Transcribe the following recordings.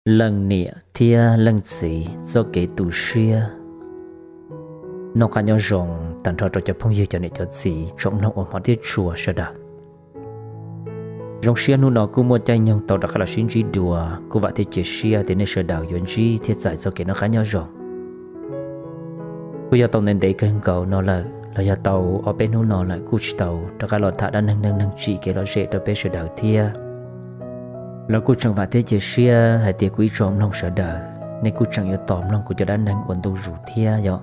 Leej niam thiab leej txiv txoj kev tu siab. Noj qab nyob zoo tag nrho rau cov phooj ywg cov niam cov txiv tsoom mloog uas hmov thiab tshua sawv daws. Zoo siab hnub no kuj muaj caij nyoog tau rov qab los sib ntsib dua, kuj vam thiab cia siab tias nej sawv daws yuav ntsib thiab txais txoj kev noj qab nyob zoo. Kuj yog tau ntev ntev kawg nkaus no lawm los yog tau ob peb hnub no lawm kuj tsis tau rov qab los tham dab neeg neej neeg tsim kev lom zem rau peb sawv daws thiab. Los kuj tseem vam thiab cia siab hais tias kuv ib tsoom mloog sawv daws nej kuj tseem yuav tos mloog kuv cov dab neeg uas ntu zus thiab yom.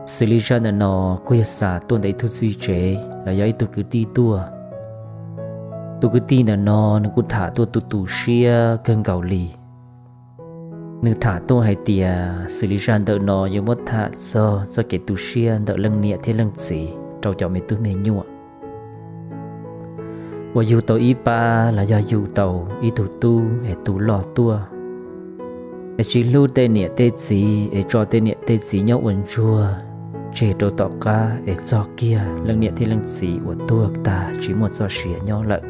Xws li zaj ntawm no kuj yog xa tuaj ntawm ib tug txuj ci tsev los yog ib tug kwv tij tuaj. Tus kwv tij ntawm no nws kuj tham tuaj tu tu siab kawg nkaus li. Nws tham tuaj hais tias xws li zaj ntawm no yuav muab tham txog txoj kev tu siab ntawm leej niam thiab leej txiv rau cov me tub me nyuam uas yug tau ib pab los yog yug tau ib tug tub es tu loj tuaj, es tsis hlub tej niam tej txiv es tso tej niam tej txiv nyob ua ntsuag tseg rau tom qab es txog kiag leej niam thiab leej txiv uas tuag tag tsis muaj txoj sia nyob lawm,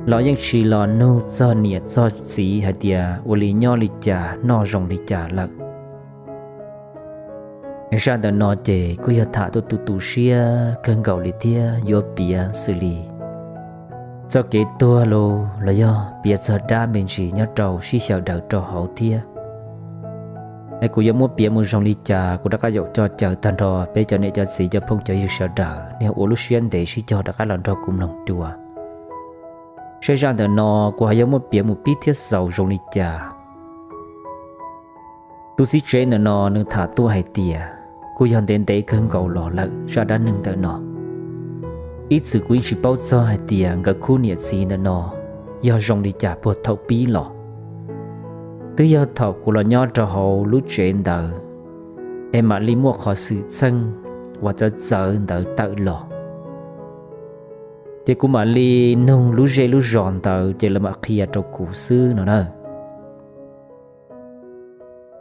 los yeej tsis los nug txog niam txog txiv hais tias ua li nyob li cas noj zoo li cas lawm. Zaj ntawm no ces kuj yog tham tuaj tu tu siab kawg nkaus li thiab yuav piav xws li txoj kev tuag los los yog piav txog dab me ntsis nyob rau sib xyaw daws rau hauv thiab. Es kuv yuav muab piav mus zoo li cas kuv rov qab yaum coj caw tag nrho peb cov niam cov txiv cov phooj cov ywg sawv daws nej ua lub siab ntev sib cog rov qab los nrog kuv mloog dua, seb zaj ntawm no kuv ho yuav muab piav mus pib thiab xaus zoo li cas. Tus txiv tsev ntawm no nws tham tuaj hais tias kuj yog ntev ntev kawg nkaus los lawm zaj dab neeg ntawm no. Ib txwm kuv yeej tsis paub txog hais tias nkawd khub niam txiv ntawm no yog zoo li cas puag thaum pib los. Twb yog thaum kuv los nyob rau hauv lub tsev ntawd es mam li muaj qhov xwm txheej uas txawv txawv ntawd tawm los, ces kuv mam li nug lub zej lub zos ntawd ces lawv mam qhia rau kuv xwb no na.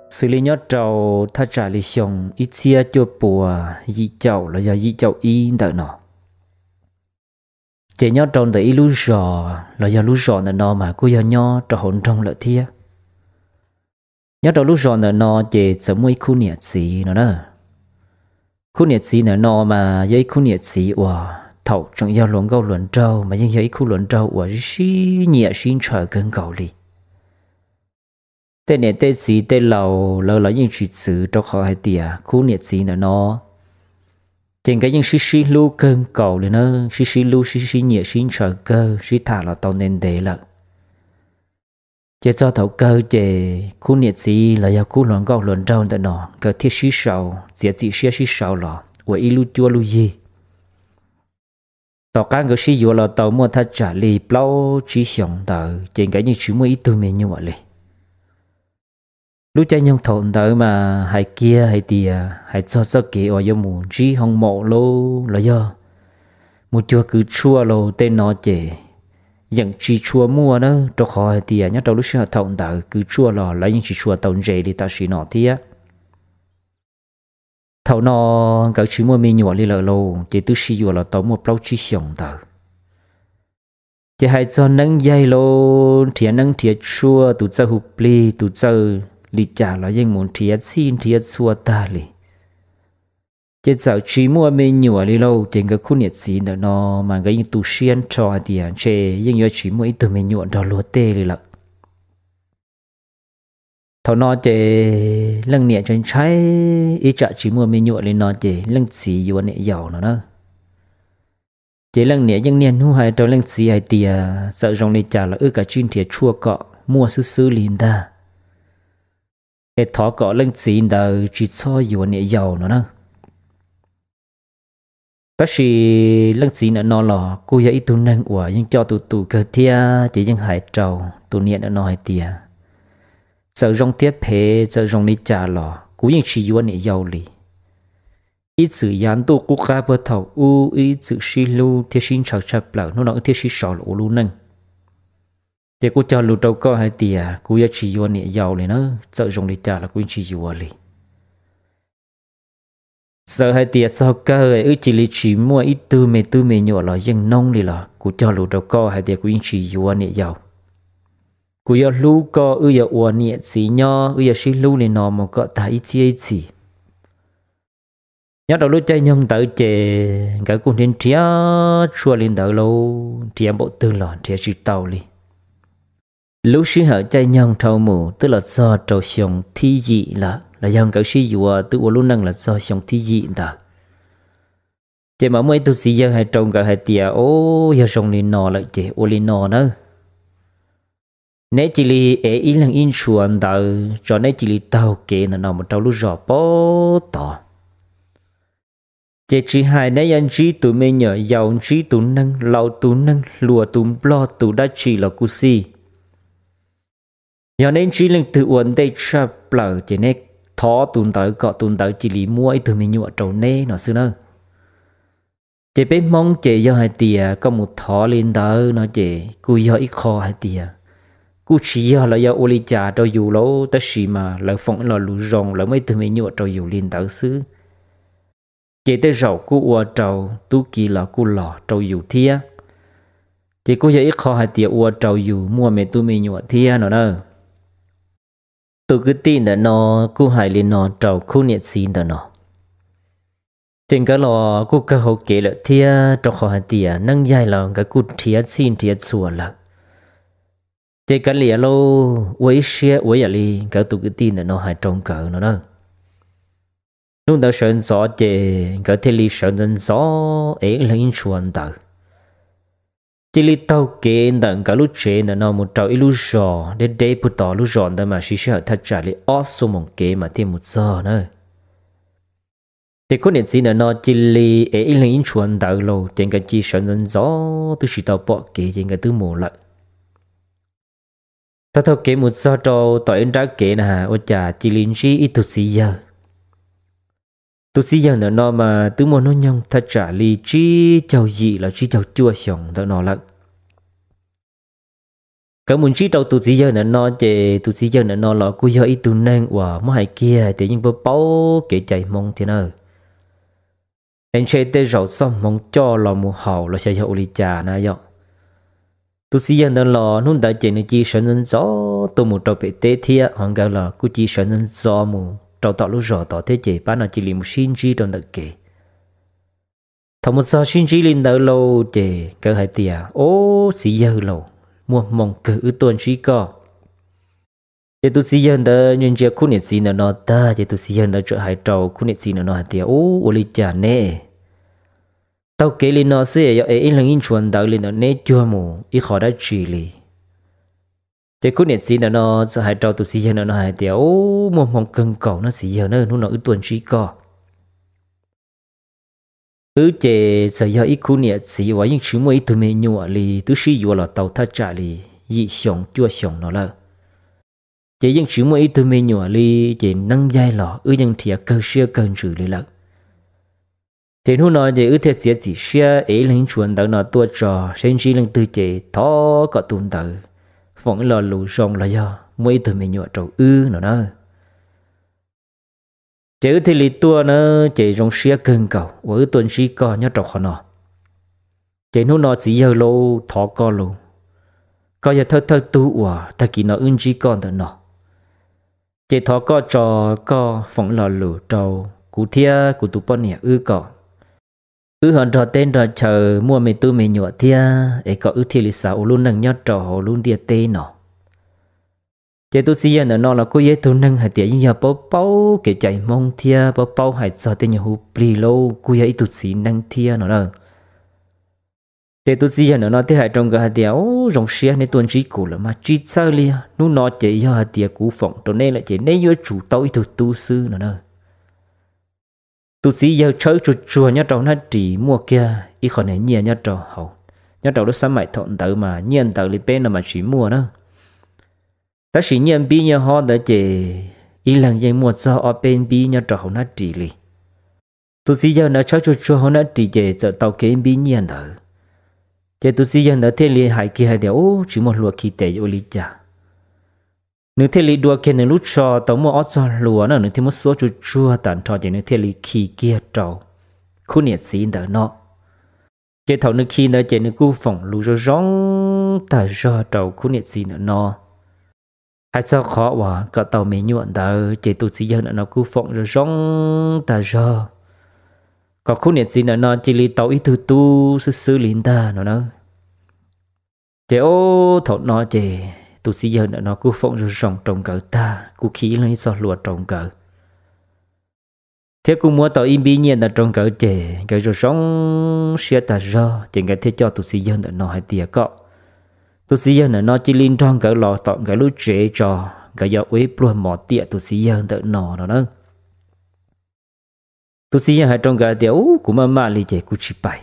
Xws li nyob rau thaj tsam li xyoo ib txhiab cuaj puas yim caum los yog yim caum ib ntawm no, ces nyob rau ntawm ib lub zos los yog lub zos ntawm no mas kuj yog nyob rau hauv nroog lawm thiab. Nyob rau lub zos ntawm no ces txawm muaj ib khub niam txiv no na. Khub niam txiv ntawm no mas yog ib khub niam txiv uas thaum tseem yog hluas nkauj hluas nraug mas yeej yog ib khub hluas nraug uas sib nyiam sib ntshaw kawg nkaus li. Tej niam tej txiv tej laus lawv los yeej tsis txwv rau qhov hais tias khub niam txiv ntawm no ces nkawd yeej sib sib hlub kawg nkaus li na, sib sib hlub sib sib nyiam sib ntshaw kawg sib tham los tau ntev ntev lawm. Ces txog thaum kawg ces khub niam txiv los yog khub hluas nkauj hluas nraug ntawm no nkawd thiaj sib sau, txiav txim siab sib sau los ua ib lub cuab lub yig. Tom qab nkawd sib yuav los tau muaj thaj tsam li plaub tsib xyoos ntawd ces nkawd yeej tsis muaj ib tug me nyuam li. Lub caij nyoog thaum ntawd mas hais kiag hais tias hais txog txoj kev uas yuav mus ntsib hoo maum lauj los yog mus cuag kws tshuaj lauj tej no ces yeej tsis tshua muaj na, rau qhov hais tias nyob rau lub sij hawm thaum ntawd kws tshuaj los lawv yeej tsis tshua tau ntse li tam sim no thiab. Thaum no nkawd tsis muaj me nyuam li lawm lauj ces twb sib yuav los tau muaj plaub tsib xyoos ntawd. Ces hais txog neeb yaig lauj, nrhiav neeb nrhiav tshuaj, tus txawj hu plig, tus txawj li cas los yeej mus nrhiav txhij nrhiav txhua tag li. Ces txawm tsis muaj me nyuam li lauj ces nkawd khub niam txiv ntawm no mas nkawd yeej tu siab nrho hais tias ntshe yeej yuav tsis muaj ib tug me nyuam nrog luag tej li lawm. Thaum no ces leej niam ntshai ntshai ib tsam tsis muaj me nyuam li no ces leej txiv yuav niam yau no na. Ces leej niam yeej niaj hnub hais rau leej txiv hais tias txawm zoo li cas los wb kav tsij nrhiav tshuaj kom muaj xwb xwb li ntag, es thov kom leej txiv ntawd tsis txhob yuav niam yau no na. Tab sis leej txiv ntawm no los kuj yog ib tug neeg uas yeej coj tus tus kawg thiab ces yeej hais rau tus niam ntawm no hais tias txawm zoo thiab phem, txawm zoo li cas los kuv yeej tsis yuav niam yau li. Ib txwm yav ntuj qub qab puag thaum ub ib txwm sib hlub thiab sib ntshaw tshaj plaws, hnub no wb thiaj sib sau los ua lub neej. Ces kuv cog lus rau koj hais tias kuv yuav tsis yuav niam yau li na, txawm zoo li cas los kuv yeej tsis yuav li. Txawm hais tias txog kawg wb cia li tsis muaj ib tug me tub me nyuam los yeej noob li los kuv cog lus rau koj hais tias kuv yeej tsis yuav niam yau. Kuv yuav hlub koj, wb yuav ua niam txiv nyob, wb yuav sib hlub li no mus kom tag ib txhiab ib txhis. Nyob rau lub caij nyoog ntawd ces nkawd kuj nrhiav nrhiav tshuaj li ntawd lauj, nrhiav npaum twg los nrhiav tsis tau li. Lub sij hawm caij nyoog dhau mus twb los txog rau xyoo thib yim lawm, los yog nkawd sib yuav twb ua lub neej los txog xyoo thib yim ntawd. Ces mas muaj ib tug txiv yawg hais rau nkawd hais tias, Au, yog zoo li no lawm ces ua li no nawb, neb cia li ev ib leeg ib ntshua ntawd tso, neb cia li taug kev ntawm no mus rau lub zos pab tod. Ces tsis hais neb yuav ntsib tus me nyuam yaus, ntsib tus neeg laus, tus neeg hluas, tus nplog, tus dab tsi los kuj xij, yog neb ntsib leej twg ua ntej tshaj plaws ces neb thov tus ntawd kom tus ntawd cia li muab ib tug me nyuam rau neb no xwb nawb. Ces peb Hmoob ces yog hais tias koj mus thov li ntawd no ces kuj yog ib qho hais tias kuj tsis yog lawv yuav ua li cas rau yus lauj, tab sis mas lawv foom ib lo lus zoo, lawv muab ib tug me nyuam rau yus li ntawd xwb. Ces tej zaum kuj ua rau tub ki los kuj los rau yus thiab. Ces kuj yog ib qho hais tias ua rau yus muaj me tub me nyuam thiab no na. Tus kwv tij ntawm no kuj hais li no rau khub niam txiv ntawm no. Ces nkawd los kuj kawg hauv kev lawm thiab, rau qhov hais tias neeb yaig los nkawd kuj nrhiav txhij nrhiav txhua lawm. Ces kav liam lauj, ua ib siab ua yam li nkawd tus kwv tij ntawm no hais rau nkawd no na. Hnub ntawd sawv ntxov ces nkawd thiaj li sawv ntxov ntxov es ib leeg ib ntshua ntawd cia li taug kev ntawm nkawd lub tsev ntawm no mus rau ib lub zos deb deb puag tod. Lub zos ntawd mas siv sij hawm thaj tsam li ob xuab moos kev mas thiaj mus txog na. Ces khub niam txiv ntawm no cia li es ib leeg ib ntshua ntawd los ces nkawd cia li sawv ntxov ntxov twb tsis tau pom kev ces nkawd twb mus lawm. Taug taug kev mus txog rau tom ib nrab kev na, ua cas cia li ntsib ib tug txiv yawg. Tus txiv yawg ntawm no mas twb muaj hnub nyoog thaj tsam li tsib caug yim los tsib caug cuaj xyoos ntawm no lawm. Nkawd mus ntsib rau tus txiv yawg ntawm no ces tus txiv yawg ntawm no los kuj yog ib tug neeg uas muab hais kiag tias yeej paub paub kev cai Hmoob thiab na. Es ntshe tej zaum txoj hmoov coj los mus haus los xyov yog ua li cas na yom. Tus txiv yawg ntawd los hnub ntawd ces nws cia li sawv ntxov ntxov tuaj mus rau pem teb thiab, ho nkawd los kuj cia li sawv ntxov ntxov mus rau tom lub zos tod thiab ces pab no cia li mus sib ntsib rau ntawm kev. Thaum mus txog sib ntsib li ntawd lauj ces nkawd hais tias, Ob, txiv yawg lauj, muaj hmoo kawg wb tuaj ntsib koj. Ces tus txiv yawg ntawd ntsia ntsia khub niam txiv ntawm no tag ces tus txiv yawg ntawd txawm hais rau khub niam txiv ntawm no hais tias, Ub, ua li cas ne? Taug kev li no xwb es yog es ib leeg ib ntshua ntawd li ntawd neb cuag mus ib qho dab tsi li? Ces khub niam txiv ntawm no txawm hais rau tus txiv yawg ntawm no hais tias, Ub, muaj hmoo kawg nkaus no txiv yawg na, hnub no wb tuaj ntsib koj. Wb ces txawm yog ib khub niam txiv uas yeej tsis muaj ib tug me nyuam li, twb sib yuav los tau thaj tsam li yim xyoo cuaj xyoos no lawm. Ces yeej tsis muaj ib tug me nyuam li, ces neeb yaig los wb yeej nrhiav kawg siab kawg ntsws li lawm. Ces hnub no ces wb thiaj txiav txim siab es ib leeg ntshua ntawd no tuaj tso, seb ntsib leej twg ces thov kom tus ntawd foom ib lo lus zoo los yog muab ib tug me nyuam rau wb no na. Ces wb thiaj li tuaj na, ces zoo siab kawg nkaus uas wb tuaj ntsib koj nyob rau qhov no. Ces hnub no txiv yawg lauj, thov koj lauj, koj yog thawj thawj tug uas tag kis no wb ntsib koj ntawm no, ces thov koj tso, koj foom ib lo lus rau kuv thiab kuv tus poj niam wb kom wb ho nrog teb nrog chaw muaj me tub me nyuam thiab es kom wb thiaj li xav ua lub neej nyob rau hauv lub ntiaj teb no. Ces tus txiv yawg ntawm no los kuj yog ib tug neeg hais tias yeej yog paub paub kev cai Hmoob thiab paub paub hais txog tej nyuag hu plig lauj, kuj yog ib tug txiv neeb thiab no na. Ces tus txiv yawg ntawm no thiaj hais rau nkawd hais tias, Ub, zoo siab neb tuaj ntsib kuv lawm mas tsis txhawj li, hnub no ces yog hais tias kuv foom rau neb lawm ces neb yuav tsum tau ib tug tub xwb no na. Tus txiv yawg tshawb tsuag tsuag nyob rau hnab ris, muaj kiag ib qho niag nyiaj nyob rau hauv. Nyob rau lub xab maim thaum ntawd mas nyiaj ntawv li peb no mas tsis muaj na. Tab sis nyiaj npib nyiaj hob ntawd ces ib leeg yeej muaj txog ob peb npib nyob rau hauv hnab ris li. Tus txiv yawg ntawd tshawb tsuag tsuag hauv hnab ris ces txawm tau kev npib nyiaj ntawd. Ces tus txiv yawg ntawd thiaj li hais kiag hais tias, Ub, tsis muaj hlua khi tes yuav ua li cas? Nws thiaj li dua kiag nws lub tsho tau muaj ob txog hlua na, nws thiaj muab xuab tsuag tsuag tag nrho ces nws thiaj li khi kiag rau khub niam txiv ntawm no. Ces thaum nws khi ntawd ces nws kuj foom lus zoo zoo tag zog rau khub niam txiv ntawm no. Hais txog qhov uas kom tau me nyuam ntawd ces tus txiv yawg ntawm no kuj foom zoo zoo tag zog kom khub niam txiv ntawm no cia li tau ib tug tub xwb xwb li ntag no na. Ces ob thaum no ces tus txiv yawg ntawm no kuj foom zoo zoo rau nkawd tag, kuj khi ib leeg ib txoj hlua rau nkawd, thiab kuj muab tau ib npib nyiaj ntawd rau nkawd ces nkawd zoo zoo siab tag zog ces nkawd thiaj coj tus txiv yawg ntawm no hais tias kom tus txiv yawg ntawm no cia li nrog nkawd los tom nkawd lub tsev tso, nkawd yuav ua ib pluag mov tiam tus txiv yawg ntawm no no na. Tus txiv yawg hais rau nkawd tias, Ub, kuv maj maj li ces kuv tsis pais.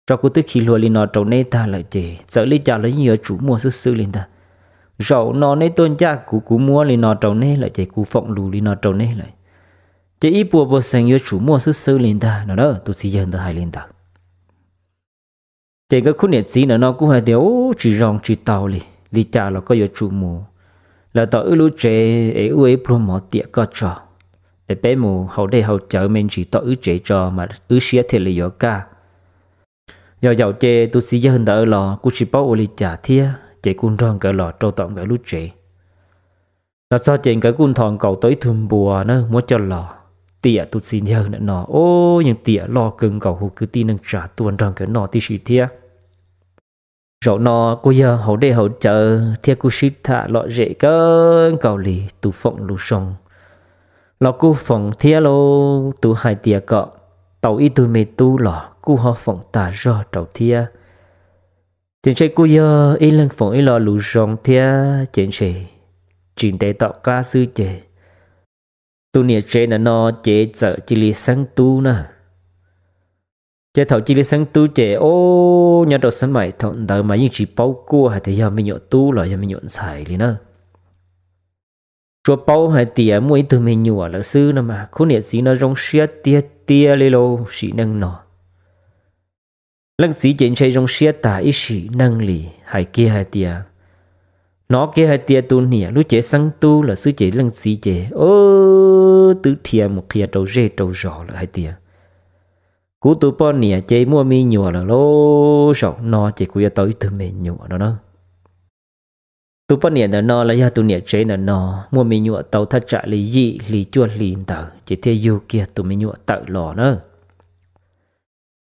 Tso kuv twb khi hlua li no rau neb tag lawm ces txawm li cas los yeej yuav tsum muaj xwb xwb li ntag. Zaum no neb tuaj ncaj kuv, kuv muab li no rau neb lawm ces kuv foom lus li no rau neb lawm, ces ib puas puas xees yuav tsum muaj xwb xwb li ntag no na. Tus txiv yawg ntawd hais li ntawd. Ces nkawd khub niam txiv ntawm no kuj hais tias, Ub, tsis zoo tsis tau li, li cas los koj yuav tsum mus. Lawv tom wb lub tsev es wb ua ib pluag mov tiam koj tso, es peb mus haus dej haus cawv me ntsis tom wb tsev tso mas wb siab thiaj li yuav kaj. Yog yaum ces tus txiv yawg ntawd los kuj tsis paub ua li cas thiab ces kuj nrog nkawd los rau tom nkawd lub tsev. Los txog ces nkawd kuj nthos nkaus tau ib tug npua na muab coj los tiam tus txiv yawg ntawm no. Ub, yeej tiam loj kawg nkaus, hu kwv tij neej tsa tuaj nrog nkawd noj tib si thiab. Zaum no kuj yog haus dej haus cawv thiab kuj sib tham lom zem kawg nkaus li. Tus foom lus zoo los kuj foom thiab lauj, tus hais tias kom tau ib tug me tub los kuj ho foom tag zog rau thiab. Ces ntshe kuj yog ib leeg foom ib lo lus zoo thiab ces ntshe tsis ntev tom qab xwb ces tus niam tsev ntawm no ces txawm cia li xeeb tub na. Ces thaum cia li xeeb tub ces, ob, nyob rau xab maim thaum ntawd mas yeej tsis paub kuaj hais tias yog me nyuam tub los yog me nyuam ntxhais li na. Tsuas paub hais tias muaj ib tug me nyuam lawm xwb no mas khub niam txiv no zoo siab tiag tiag li lauj. Sim neej no leej txiv ces ntshe zoo siab tas ib sim neej li, hais kiag hais tias, hnov kiag hais tias tus niam lub cev xeeb tub lawm xwb ces leej txiv ces twb dhia mus qhia rau zej rau zos lawm hais tias, Kuv tus poj niam ces muaj me nyuam lawm lauj, zaum no ces kuv yuav tau ib tug me nyuam no na. Tus poj niam ntawm no los yog tus niam tsev ntawm no muaj me nyuam tau thaj tsam li yim hli cuaj hli ntawd ces thiaj yug kiag tus me nyuam tawm los na.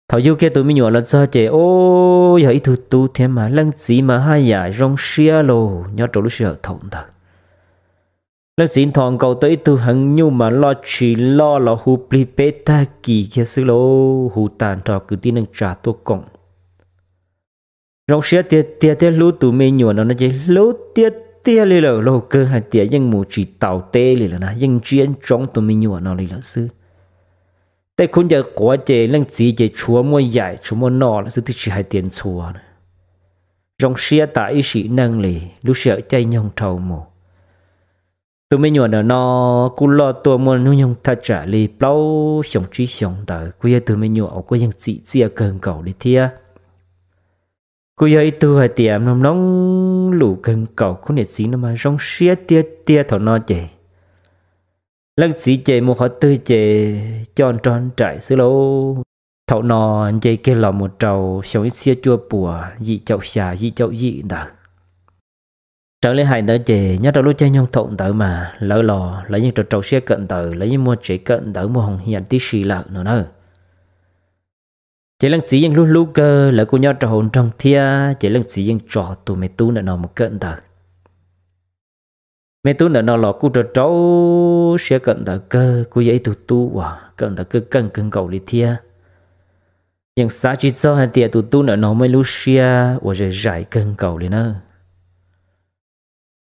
Thaum yug kiag tus me nyuam los txog ces, ob, yog ib tug tub thiab mas leej txiv mas haj yam zoo siab lauj. Nyob rau lub sij hawm thaum ntawd leej txiv nthos nkaus tau ib tug heev nyuj mas loj tsis loj los hu plig peb tag kis kiag xwb lauj, hu tag nrho kwv tij neej tsa tuaj koom. Zoo siab tiag tiag thiab hlub tus me nyuam no no ces hlub tiag tiag li lawm lauj, kawg hais tias yeej mus tsis taus teb li lawm na, yeej ntsiab ntsoov tus me nyuam no li lawm xwb. Tej khub ncaws quav ces leej txiv ces tshuav muaj yaim tshuav muaj noj lawm xwb twb tsis hais tias ntxhua. Zoo siab tas ib sim neej li. Lub sij hawm caij nyoog dhau mus, tus me nyuam ntawm no kuj loj tuaj muaj hnub nyoog thaj tsam li plaub xyoos tsib xyoos ntawd, kuj yog tus me nyuam uas kuj yeej txim txiaj kawg nkaus li thiab. Kuj yog ib tug hais tias mloog mloog lus kawg nkaus, khub niam txiv no mas zoo siab tiag tiag thaum no ces leej txiv ces mus qhov twg ces coj nrog nraim xwb lauj. Thaum no nce kiag los mus rau xyoo ib txhiab cuaj puas yim caum xya yim caum yim ntawd. Raws li hais ntawd ces nyob rau lub caij nyoog thaum ntawd mas lawv los lawv yeej rau rau siab kawm ntawv, lawv yeej muaj tsev kawm ntawv muaj hoos hias tib si lawm no na. Ces leej txiv yeej hlub hlub kawg, lawv kuj nyob rau hauv nroog thiab ces leej txiv yeej tso tus me tub ntawm no mus kawm ntawv. Me tub ntawm no los kuj rau rau siab kawm ntawv kawg, kuj yog ib tug tub uas kawm ntawv kawg keej kawg nkaus li thiab. Yeej xav tsis txog hais tias tus tub ntawm no muaj ib lub siab uas zais zais kawg nkaus li na.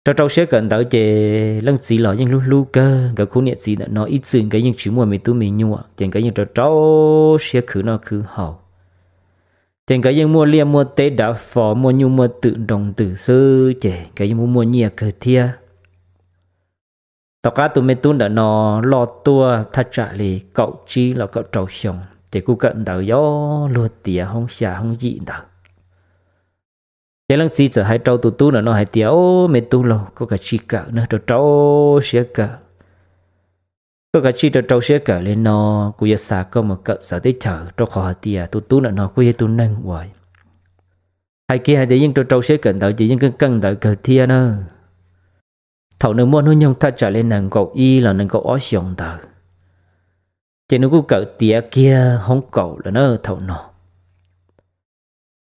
Rau rau siab kawm ntawv ces leej txiv los yeej hlub hlub kawg, nkawd khub niam txiv ntawm no ib txwm nkawd yeej tsis muaj me tub me nyuam ces nkawd yeej rau rau siab khwv noj khwv haus. Ces nkawd yeej muaj liaj muaj teb dav fo, muaj nyuj muaj twm nroo ntws xwb ces nkawd yeej muaj muaj nyiaj kawg thiab. Tom qab tus me tub ntawm no loj tuaj thaj tsam li kaum tsib los kaum rau xyoo ces kuj kawm ntawv yog luag tiav hoob xya hoob yim ntawd. Ces leej txiv txawm hais rau tus tub ntawm no hais tias, Ob, me tub laug, koj kav tsij kawm na, rau rau siab kawm. Koj kav tsij rau rau siab kawm li no, kuv yuav xa koj mus kawm txawv teb chaws, rau qhov hais tias tus tub ntawm no kuj yog tus neeg uas hais kiag hais tias yeej rau rau siab kawm ntawv ces yeej keej keej ntawv kawg thiab na. Thaum nws muaj hnub nyoog thaj tsam li nees nkaum ib los nees nkaum ob xyoos ntawd, ces nws kuj kawm tiav kiag hoob kaum lawm na thaum no.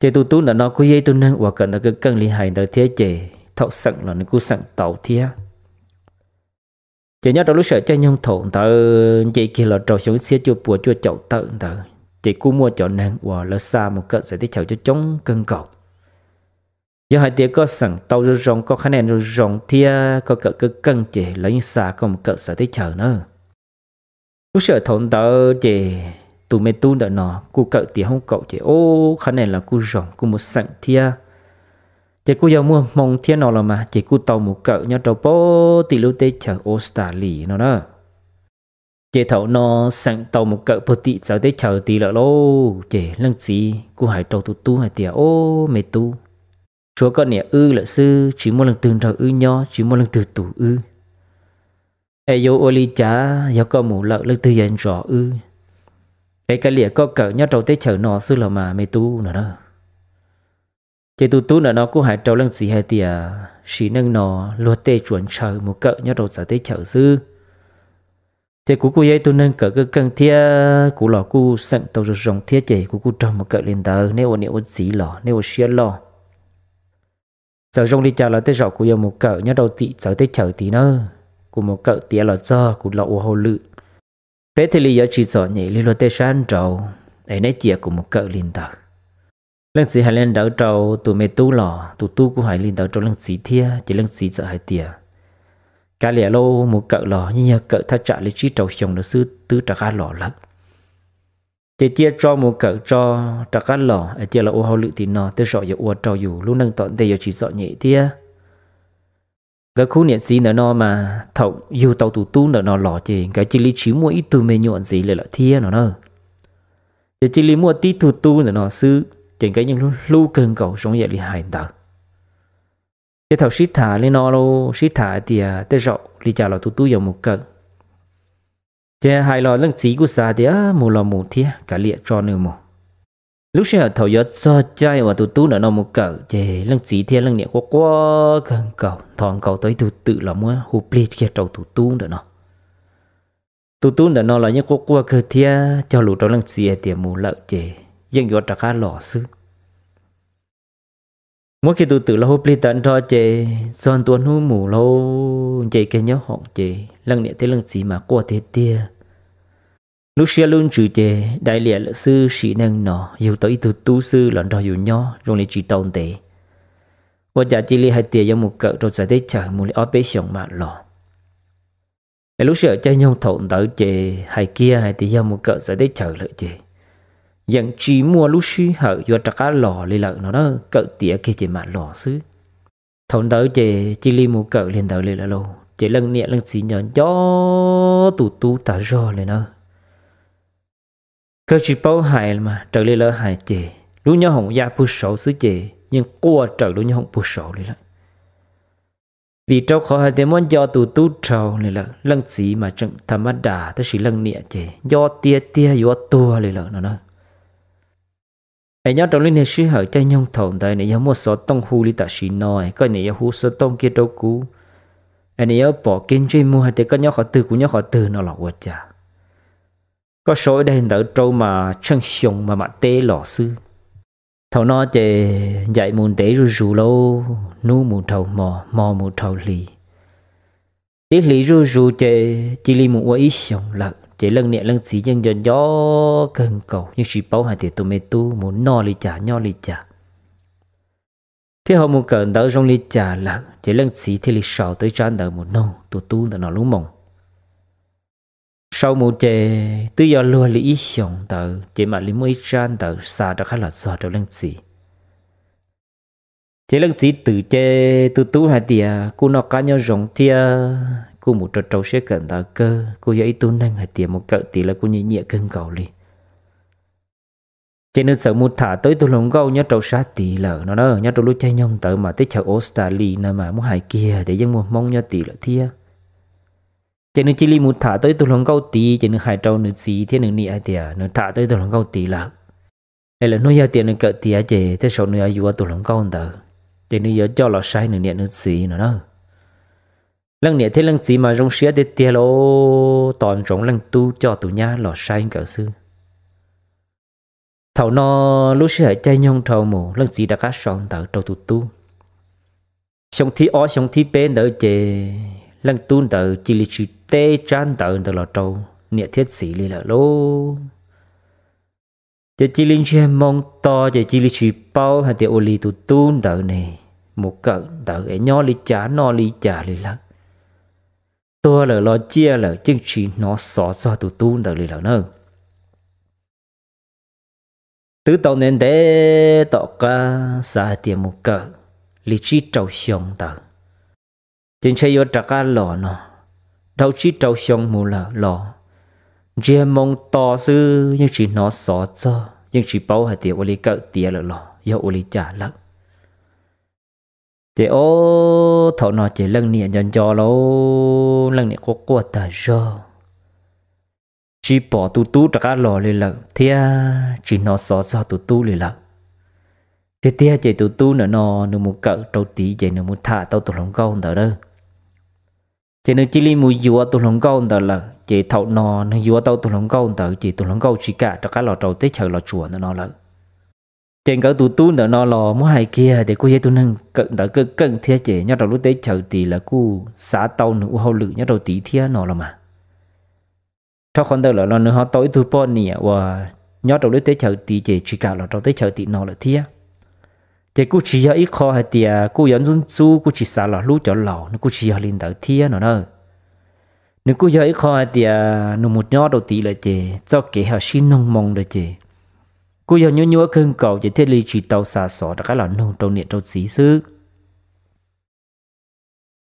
Ces tus tub ntawm no kuj yog ib tug neeg uas kawm ntawv keej keej li hais ntawd thiab ces thaum xeem los nws kuj xeem tau thiab. Ces nyob rau lub sij hawm caij nyoog thaum ntawd nce kiag los rau xyoo ib txhiab cuaj puas cuaj caum tawm ntawd ces kuj muaj cov neeg uas lawv xa mus kawm txawv teb chaws coob coob kawg nkaus. Yog hais tias koj xeem tau zoo zoo, koj qhab nen zoo zoo thiab koj kawm keej keej ces lawv yeej xa koj mus kawm txawv teb chaws na. Lub sij hawm thaum ntawd ces tus me tub ntawm no kuj kawm tiav hoob kaum ces ub qhab nen los kuj zoo kuj mus xeem thiab. Ces kuj yog muaj hmoo thiab no los mas ces kuj tau mus kawm nyob rau pem tim lub teb chaws Australia no na. Ces thaum no xeem tau mus kawm puag tim txawv teb chaws tid lawm lauj, ces leej txiv kuj hais rau tus tub hais tias, Ob, me tub, tshuav koj niam wb lawm xwb, tsis muaj leej twg nrog wb nyob, tsis muaj leej twg tu wb. Es yuav ua li cas yog koj mus lawm leej twg yuav ntsog wb? Es kav liam koj kawm nyob rau teb chaws no xwb los mas me tub no na. Ces tus tub ntawm no kuj hais rau leej txiv hais tias, Sim neej no luag tej tsuas ntshaw mus kawm nyob rau txawv teb chaws xwb. Ces kuv kuj yog ib tug neeg kawm keej keej thiab kuv los kuj xeem tau zoo zoo thiab ces kuv kuj raug mus kawm li ntawd. Neb ua niam ua txiv los neb ua siab loj. Txawm zoo li cas los tej zaum kuv yuav mus kawm nyob rau tim txawv teb chaws tid na. Kuv mus kawm tiav los txog kuv los ua hauj lwm, peb thiaj li yuav tsis txom nyem li luag tej sab nraud, es neb cia kuv mus kawm li ntawd. Leej txiv hais li ntawd rau tus me tub los tus tub kuj hais li ntawd rau leej txiv thiab ces leej txiv txawm hais tias, Kav liam lauj, mus kawm los yeej yog kawm thaj tsam li tsib rau xyoo ntawd xwb twb rov qab los lawm. Ces cia tso mus kawm tso rov qab los es cia los ua hauj lwm tim no tej zaum yuav ua rau yus lub neej tom ntej yuav tsis txom nyem thiab. Nkawd khub niam txiv ntawm no mas thaum yug tau tus tub ntawm no los ces nkawd cia li tsis muaj ib tug me nyuam ntxiv li lawm thiab no na. Ces cia li muaj tib tug tub ntawm no xwb ces nkawd yeej hlub hlub kawg nkaus zoo yam li hais ntawd. Ces thaum sib tham li no los sib tham hais tias tej zaum li cas los tus tub yuav mus kawm, ces hais los leej txiv kuj xav tias mus los mus thiab kav liam tso nws mus. Lub sij hawm thaum yuav txog caij uas tus tub ntawm no mus kawm ces leej txiv thiab leej niam quaj quaj kawg nkaus, nthos nkaus tau ib tug twm los muab hu plig kiag rau tus tub ntawm no. Tus tub ntawm no los yeej quaj quaj kawg thiab cog lus rau leej txiv hais tias mus lawm ces yeej yuav rov qab los xwb. Muab kiag tus twm los hu plig tag nrho ces txog ntua hnub mus lauj, nce kiag nyob hoom ces leej niam thiab leej txiv mas quaj tiag tiag. Lub siab lub ntsws ces dai liam lawm xwb, sim neej no yug tau ib tug tub xwb los nrog yus nyob zoo li tsis tau ntev, ua cas cia li hais tias yuav mus kawm rau txawv teb chaws mus li ob peb xyoos mam los. Es lub sij hawm caij nyoog thaum ntawd ces hais kiag hais tias yog mus kawm txawv teb chaws lawm ces yeej tsis muaj lub sij hawm yuav rov qab los li lawm no na, kawm tiav kiag ces mam los xwb. Thaum ntawd ces cia li mus kawm li ntawd li lawm lauj, ces leej niam leej txiv nco nco tus tub tas zog li na. Kawg tsis paub hais mas raws li lawv hais ces lub nyob hoom yaj puag saud xwb ces yeej quaj raws lub nyob hoom puag saud li lawm. Vim rau qhov hais tias muab nco tus tub dhau li lawm, leej txiv mas tseem tham mab das tab sis leej niam ces nco tiag tiag yuav tuag li lawm no na. Es nyob rau lub niag sij hawm caij nyoog thaum ntawd nim yog muaj xov tooj hu li tam sim no es koj nim yuav hu xov tooj kiag rau kuv, es nim yuav pom kiag ntsej muag hais tias koj nyob qhov twg kuv nyob qhov twg no los ua cas? Koj sau ib daim ntawv rau mas tsheej xyoo mas mam teb los xwb. Thaum no ces ncaim mus ntev zuj zus lauj, hnub mus dhau hmo, hmo mus dhau hli. Ib hlis zuj zus ces cia li mus ua ib xyoos lawm ces leej niam leej txiv yeej nco nco kawg nkaus, yeej tsis paub hais tias tus me tub mus noj li cas nyob li cas. Thiab ho mus kawm ntawv zoo li cas lawm ces leej txiv thiaj li sau tau ib tsab ntawv mus noog tus tub ntawm no lub moo. Sau mus ces twb yuav luag li ib xyoos ntawd ces mam li muaj ib tsab ntawv xa rov qab los txog rau leej txiv. Ces leej txiv twm ces tus tub hais tias kuj noj qab nyob zoo thiab kuj mus rau rau siab kawm ntawv kawg, kuj yog ib tug neeg hais tias mus kawm tid lawv kuj nyiam nyiam kawg nkaus li. Ces nws txawm mus tham tau ib tug hluas nkauj nyob rau sab tid lawm no na, nyob rau lub caij nyoog ntawd mas teb chaws Australia no mas muab hais kiag tias yeej muaj Hmoob nyob tid lawm thiab. Ces nws cia li mus tham tau ib tug hluas nkauj tid ces nws hais rau nws txiv thiab nws niam hais tias nws tham tau ib tug hluas nkauj tid lawm. Es lwm hnub yog tias nws kawm tiav ces tej zaum nws yuav yuav tus hluas nkauj ntawd, ces nws yuav coj los saib nws niam nws txiv no na. Leej niam thiab leej txiv mas zoo siab tiag tiag lauj, tos ntsoov leej tub coj tus nyab los saib nkawd xwb. Thaum no lub sij hawm caij nyoog dhau mus, leej txiv rov qab sau ntawv rau tus tub. Xyoo thib ob xyoo thib peb ntawd ces leej tub ntawd cia li tsis teb tsab ntawv ntawd los rau niam thiab txiv li lawm lauj. Ces cia li ntsiag moo to, ces cia li tsis paub hais tias ua li tus tub ntawd ne mus kawm ntawv es nyob li cas noj li cas li lawm. Tuag lawm los ciaj lawm, yeej tsis hnov xov txog tus tub ntawd li lawm na. Twb tau ntev ntev tom qab xav hais tias mus kawm li tsib rau xyoo ntawd ces ntshe yuav rov qab los no. Dhau tsib rau xyoo mus lawm los ntsiag moo to xwb, yeej tsis hnov xov txog, yeej tsis paub hais tias ua li kawm tiav lawm los yog ua li cas lawm. Ces ob thaum no ces leej niam nco nco lauj, leej niam quaj quaj tag zog, tsis pom tus tub rov qab los li lawm thiab tsis hnov xov txog tus tub li lawm. Tiag tiag ces tus tub ntawm no nws mus kawm rau tid ces nws mus tham tau tus hluas nkauj ntawd na. Ces nws cia li mus yuav tus hluas nkauj ntawd lawm, ces thaum no nws yuav tau tus hluas nkauj ntawd ces tus hluas nkauj tsis kam rov qab los rau teb chaws Los Tsuas ntawm no lawm. Ces nkawd tus tub ntawm no los muab hais kiag tias kuj yog ib tug neeg kawm ntawv keej keej thiab, ces nyob rau lub teb chaws tid lawv kuj xav tau nws ua hauj lwm nyob rau tid thiab no los mas. Rau qhov ntawd lawm los nws ho tau ib tug poj niam uas nyob rau lub teb chaws tid ces tsis kam los rau teb chaws tim no lawm thiab. Ces kuj tsis yog ib qho hais tias kuj yuav ntxub ntxub, kuj tsis xav los hlub cov laus, nws kuj tsis yog li ntawd thiab no na. Nws kuj yog ib qho hais tias nws mus nyob rau tid lawm ces txoj kev ho sib noog moo lawm ces kuj yog nyuab nyuab kawg nkaus ces thiaj li tsis tau xa xov rov qab los nug rau niam rau txiv xwb.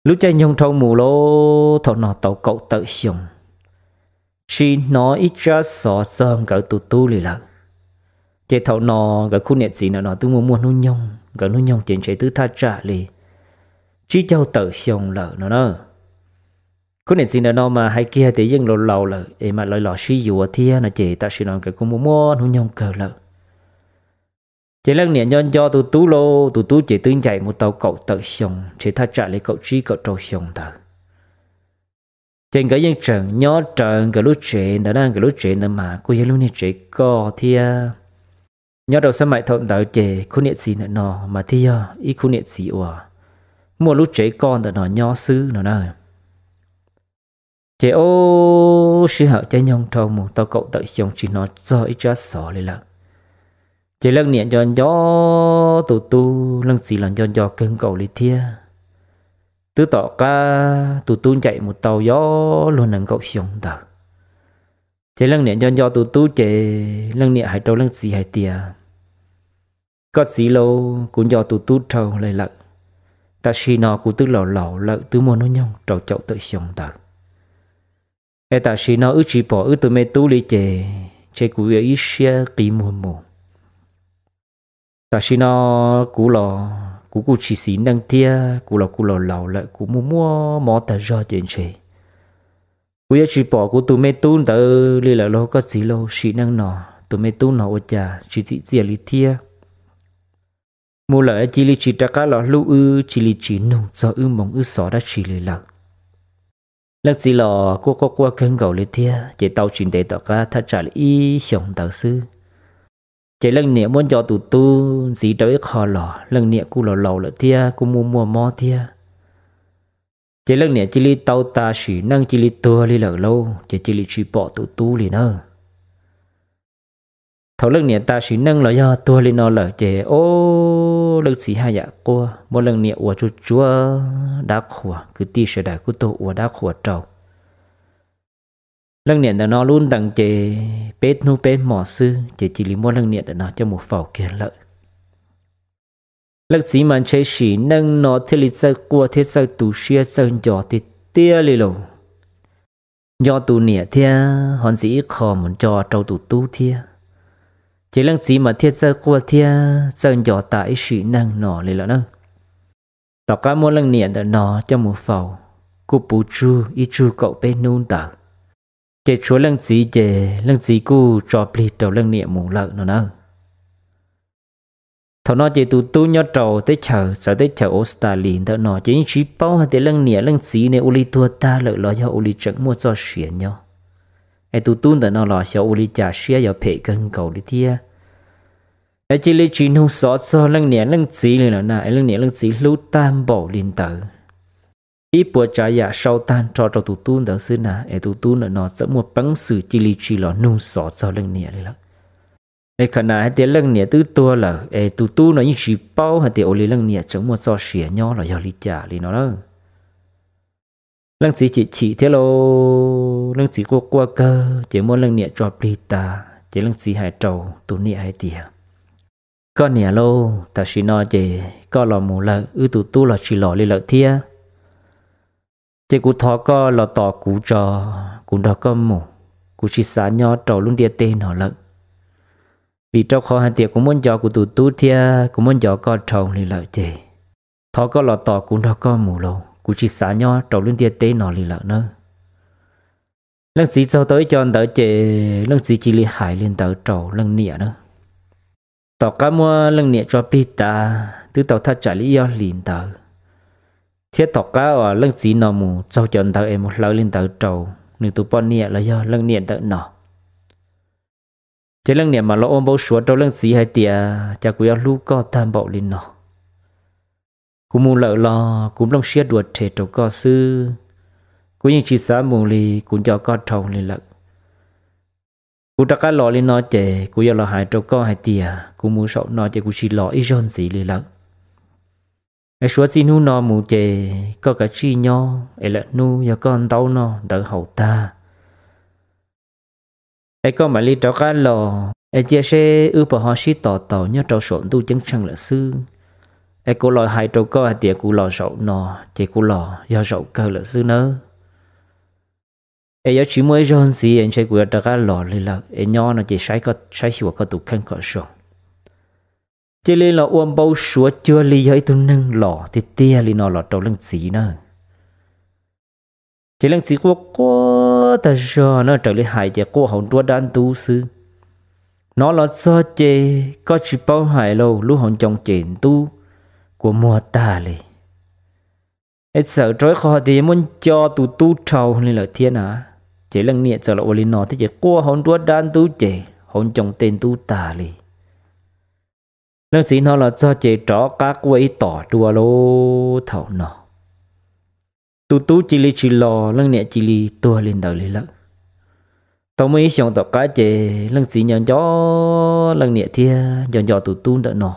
Lub caij nyoog dhau mus lauj, thaum no tau kaum tawm xyoo tsis hnov ib tsab xov txog nkawd tus tub li lawm. Ces thaum no nkawd khub niam txiv ntawm no twb muaj muaj hnub nyoog, nkawd hnub nyoog ces ntshe twb thaj tsam li tsib caug tawm xyoo lawm no na. Khub niam txiv ntawm no mas hais kiag tias yeej laus laus lawm es mam li los sib yuav thiab no ces tam sim no nkawd kuj muaj muaj hnub nyoog kawg lawm. Ces leej niam nco nco tus tub lauj, tus tub ces twb ncaim mus tau kaum tawm xyoo, ntshe thaj tsam li kaum tsib kaum rau xyoo ntawd. Ces nkawd yeej tseem nyob raws nkawd lub tsev ntawd na, nkawd lub tsev ntawd mas kuj yog lub niag tsev koj thiab. Nyob rau xab maim thaum ntawd ces khub niam txiv ntawm no mas thiaj yog ib khub niam txiv uas muaj lub tsev koj ntawm no nyob xwb no na. Ces ob sij hawm caij nyoog dhau mus tau kaum tawm xyoo tsis hnov txog ib tsab xov li lawm. Ces leej niam nco nco tus tub, leej txiv los nco nco kawg nkaus li thiab. Twb tom qab tus tub ncaim mus tau yog luag nees nkaum xyoo ntawd, ces leej niam nco nco tus tub ces leej niam hais rau leej txiv hais tias, koj txiv lauj, kuv nco tus tub dhau li lawm. Tam sim no kuv twb laus laus lawm, twb muaj hnub nyoog rau caum tawm xyoo ntawd, es tam sim no wb tsis pom wb tus me tub li ces ntshe kuv yuav ib siab qi muag mus. Tam sim no kuv los kuv kuj tsis xis neej thiab, kuv los kuv laus laus lawm, kuv muaj muaj mob tag zog ces ntshe kuv yuav tsis pom kuv tus me tub ntawd li lawm lauj koj txiv lauj. Sim neej no tus me tub no ua cas tsis txim txiaj li thiab. Mus lawm cia li tsis rov qab los hlub wb, cia li tsis nug txog wb moo wb xov dab tsi li lawm. Leej txiv los kuj quaj quaj kawg nkaus li thiab, ces tau tsis ntev tom qab thaj tsam li ib xyoos ntawd xwb, ces leej niam muab nco tus tub ntxiv rau ib qho los leej niam kuj laus laus lawm thiab kuj muaj muaj mob thiab. Ces leej niam cia li tau tas sim neej cia li tuag li lawm lauj, ces cia li tsis pom tus tub li na. Thaum leej niam tas sim neej los yog tuag li no lawm ces ob leej txiv haj yam quaj, muab leej niam ua tsuag tsuag dab qhuas, kwv tij sawv daws kuj tuaj ua dab qhuas rau. Leej niam ntawm no lub ntees ces peb hnub peb hmo xwb ces cia li muab leej niam ntawm no coj mus faus kiag lawm. Leej txiv mas ntshe sim neej no thiaj li txawj quaj thiab txawj tu siab txawj nco tiag tiag li lauj. Nco tus niam thiab ho ntxiv ib qho mus nco rau tus tub thiab, ces leej txiv mas thiaj txawj quaj thiab txawj nco tas ib sim neej no li lawm na. Tom qab muab leej niam ntawm no coj mus faus, kuj puv tsug ib tsug kaum peb hnub ntawd, ces tshuav leej txiv ces leej txiv kuj tso plig rau leej niam mus lawm no na. Thaum no ces tus tub nyob rau teb chaws, txawv teb chaws Australia ntawm no ces yeej tsis paub hais tias leej niam leej txiv ne ua li tuag tag lawm los yog ua li tseem muaj txoj sia nyob. Es tus tub ntawm no los xyov ua li cas siab yuav phem kawg nkaus li thiab. Es cia li tsis nug xov txog leej niam leej txiv li lawm na, es leej niam leej txiv hlub tag npaum li ntawd. Ib puas tsav yam sau tag nrho rau tus tub ntawd xwb na, es tus tub ntawm no txawm muaj peev xwm cia li tsis los nug xov txog leej niam li lawm. Es khav na hais tias leej niam twb tuag lawm es tus tub no yeej tsis paub hais tias ua li leej niam tseem muaj txoj sia nyob los yog li cas li no na. Leej txiv chim chim thiab lauj, leej txiv quaj quaj kawg ces muab leej niam tso plig tas ces leej txiv hais rau tus niam hais tias, koj niam lauj, tam sim no ces koj los mus lawm, wb tus tub los tsis los li lawm thiab. Ces kuv thov koj los tos kuv tso, kuv nrog koj mus, kuv tsis xav nyob rau lub ntiaj teb no lawm. Vim rau qhov hais tias kuv muab nco kuv tus tub thiab kuv muab nco koj dhau li lawm ces thov koj los tos kuv nrog koj mus lauj, kuv tsis xav nyob rau lub ntiaj teb no li lawm nawb. Leej txiv txaug tau ib co ntawd ces leej txiv cia li hais li ntawd rau leej niam na. Tom qab muab leej niam tso plig tas twb tau thaj tsam li ib ob hlis ntawd, thiab tom qab uas leej txiv no mus txaug cov ntawd es mus hlawv li ntawd rau nws tus poj niam los yog leej niam ntawm no, ces leej niam mam los ua npau suav rau leej txiv hais tias, cas kuv yuav hlub koj tag npaum li no. Kuv mus lawm los kuv nplooj siab dua rhe rau koj xwb. Kuv yeej tsis xav mus li, kuv nco koj dhau li lawm. Kuv rov qab los li no ces kuv yuav los hais rau koj hais tias kuv mus zaum no ces kuv tsis los ib zaug ntxiv li lawm. Es suav txij hnub no mus ces koj kav tsij nyob es lwm hnub yog koj ntaub noj ntawv haus tag es koj mam li rov qab los, es cia seb wb puas ho sib tos taus nyob rau saum ntuj ceeb tsheej lawm xwb. Es kuv los hais rau koj hais tias kuv los zaum no ces kuv los yog zaum kawg lawm xwb nawb. Es yuav tsis muaj ib zaug ntxiv es ntshe kuv yuav rov qab los li lawm, es nyob no ces saib xyuas koj tus kheej kom zoo. Cia li los ua npau suav cuag li yog ib tug neeg los tiag tiag li no los rau leej txiv na. Ces leej txiv quaj quaj tag zog na, raws li hais ces quaj hauv nruab dab ntub xwb. Hnov los txog ces koj tsis paub hais lauj, lub hauv ncoo ces ntub kua muag tag li. Es txawm rau ib qho tias yog muab nco tus tub dhau li lawm thiab na, ces leej niam txawm los ua li no thiab ces quaj hauv nruab dab ntub ces hauv ncoo tej ntub tag li. Leej txiv hnov los txog ces rov qab quaj ib tom dua lauj. Thaum no tus tub cia li tsis los, leej niam cia li tuag li ntawd li lawm. Tau muaj ib xyoos tom qab ces leej txiv nco nco leej niam thiab nco nco tus tub ntawm no,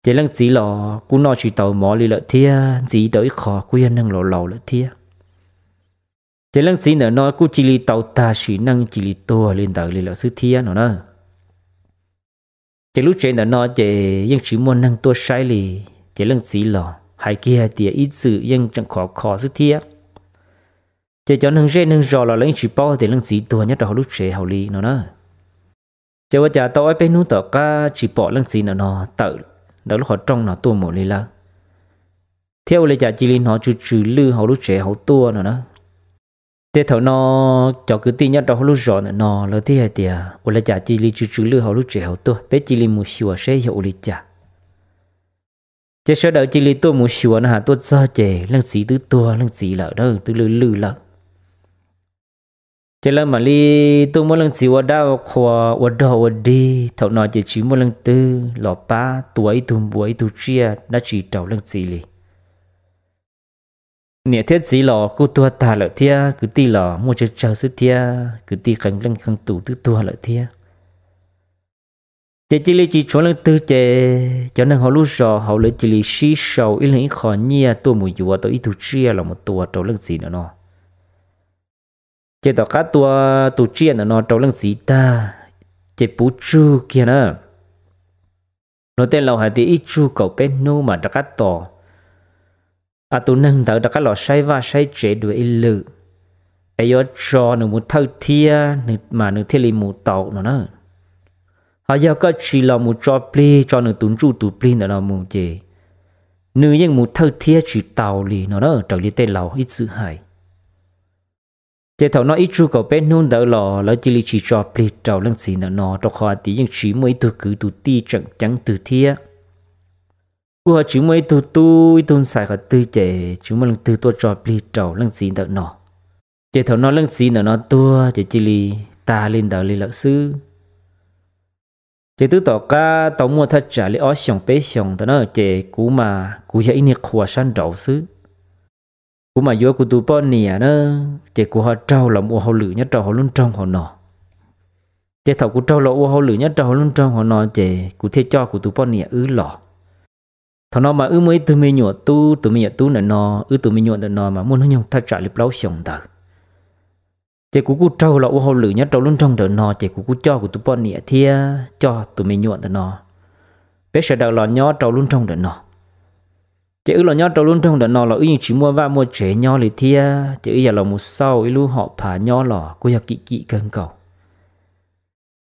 ces leej txiv los kuj noj tsis tau mov li lawm thiab, ntxiv rau ib qho kuj yog neeg laus laus lawm thiab. Ces leej txiv ntawm no kuj cia li tau tag sim neej cia li tuag li ntawd li lawm xwb thiab no na. Ces lub tsev ntawm no ces yeej tsis muaj neeg tuaj saib li, ces leej txiv los hais kiag hais tias ib txwm yeej tseem khov kho xwb thiab. Ces cov neeg zej neeg zos los lawv yeej tsis paub tias leej txiv tuag nyob rau hauv lub tsev hauv li no na. Ces ua cas tau ob peb hnub tom qab tsis pom leej txiv ntawm no tawm ntawm lub qhov rooj no tuaj mus li lawm, thiab ua li cas cia li hnov tsw tsw lwj hauv lub tsev hauv tuaj no na. Ces thaum no cov kwv tij nyob rau hauv lub zos ntawm no lawv thiaj hais tias ua li cas cia li tsw tsw lwj hauv lub tsev hauv tuaj, peb cia li mus xyuas seb yog ua li cas. Ces sawv daws cia li tuaj mus xyuas no, has tuaj txog ces leej txiv twb tuag leej txiv lawm, twb lwj lwj lawm. Ces lawv mam li tuaj muab leej txiv ua dab ua qhua, ua dog ua dig, thaum no ces tsis muaj leej twg los pab tua ib tug npua ib tug tsiaj dab tsi rau leej txiv li. Niam thiab txiv los kuj tuag tag lawm thiab, kwv tij los muaj tsawg tsawg xwb thiab, kwv tij qee leej qee tus twb tuag lawm thiab. Ces cia li tsis tshuav leej twg, ces cov neeg hauv lub zos hauv lawv cia li sib sau ib leeg ib qho nyiaj tuaj mus yuav tau ib tug tsiaj los mus tua rau leej txiv ntawm no. Ces tom qab tua tus tsiaj ntawm no rau leej txiv tag, ces puv tsug kiag na. Luag tej laus hais tias ib tsug kaum peb hnub mas rov qab tos, a tus neeg ntawd rov qab los saib vaj saib tsev dua ib lwm, es yuav tso nws mus thawj thiab mas nws thiaj li mus tau no na. Ho yog koj tsis los mus tso plig, tso nws tus ntsuj tus plig ntawm no mus ces nws yeej mus thawj thiab tsis tau li no na, raws li tej laus ib txwm hais. Ces thaum no ib tsug kaum peb hnub ntawd los lawv cia li tsis tso plig rau leej txiv ntawm no, rau qhov tias yeej tsis muaj ib tug kwv tus tij tseem ceeb twg thiab. Kuj ho tsis muaj ib tug tub ib tug ntxhais qhov twg ces tsis muaj leej twg tuaj tso plig rau leej txiv ntawm no. Ces thaum no leej txiv ntawm no tuag ces cia li tag li ntawd li lawm xwb. Ces twb tom qab tau muaj thaj tsam li ob xyoos peb xyoos ntawd na, ces kuv mas kuv yog ib niag qhua sab nraud xwb. Kuv mas yuav kuv tus poj niam na, ces kuv ho raug los ua hauj lwm nyob rau hauv lub nroog hauv no. Ces thaum kuv raug los ua hauj lwm nyob rau hauv lub nroog hauv no ces kuv thiaj coj kuv tus poj niam wb los. Thaum no mas wb muaj ib tug me nyuam tub, tus me nyuam tub ntawm no, wb tus me nyuam ntawm no mas muaj hnub nyoog thaj tsam li plaub xyoos ntawd. Ces kuv kuj raug los ua hauj lwm nyob rau lub nroog ntawm no, ces kuv kuj coj kuv tus poj niam thiab coj tus me nyuam ntawm no, peb sawv daws los nyob rau lub nroog ntawm no. Ces wb los nyob rau lub nroog ntawm no los wb yeej tsis muaj vaj muaj tsev nyob li thiab, ces wb yog los mus xauj ib lub hom phav nyob los kuj yog kim kim kawg nkaus.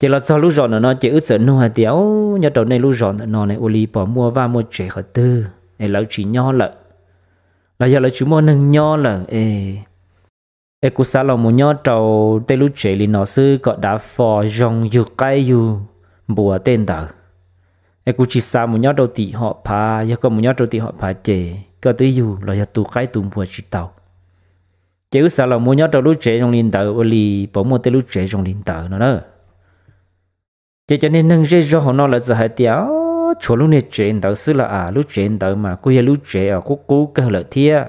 Ces los txog lub zos ntawm no ces wb txawm nug hais tias, Nyob rau nej lub zos ntawm no ne ua li pos muaj vaj muaj tsev qhov twg es lawv tsis nyob lawm, los yog lawv tsis muaj neeg nyob lawm es, es kuv xav los mus nyob rau tej lub tsev li no xwb kom dav fo zoo yug qaib yug npua tej ntawd. Es kuv tsis xav mus nyob rau tim hom phav, yog koj mus nyob rau tim hom phav ces koj twb yug los yog tu qaib tu npua tsis tau. Ces wb xav los mus nyob rau lub tsev zoo li ntawd ua li pos muaj tej lub tsev zoo li ntawd no na. Ces cov niag neeg zej zog hauv no lawv txawm hais tias, Tshuav lub niag tsev ntawd xwb los as, lub tsev ntawd mas kuj yog lub tsev uas qub qub kawg lawm thiab.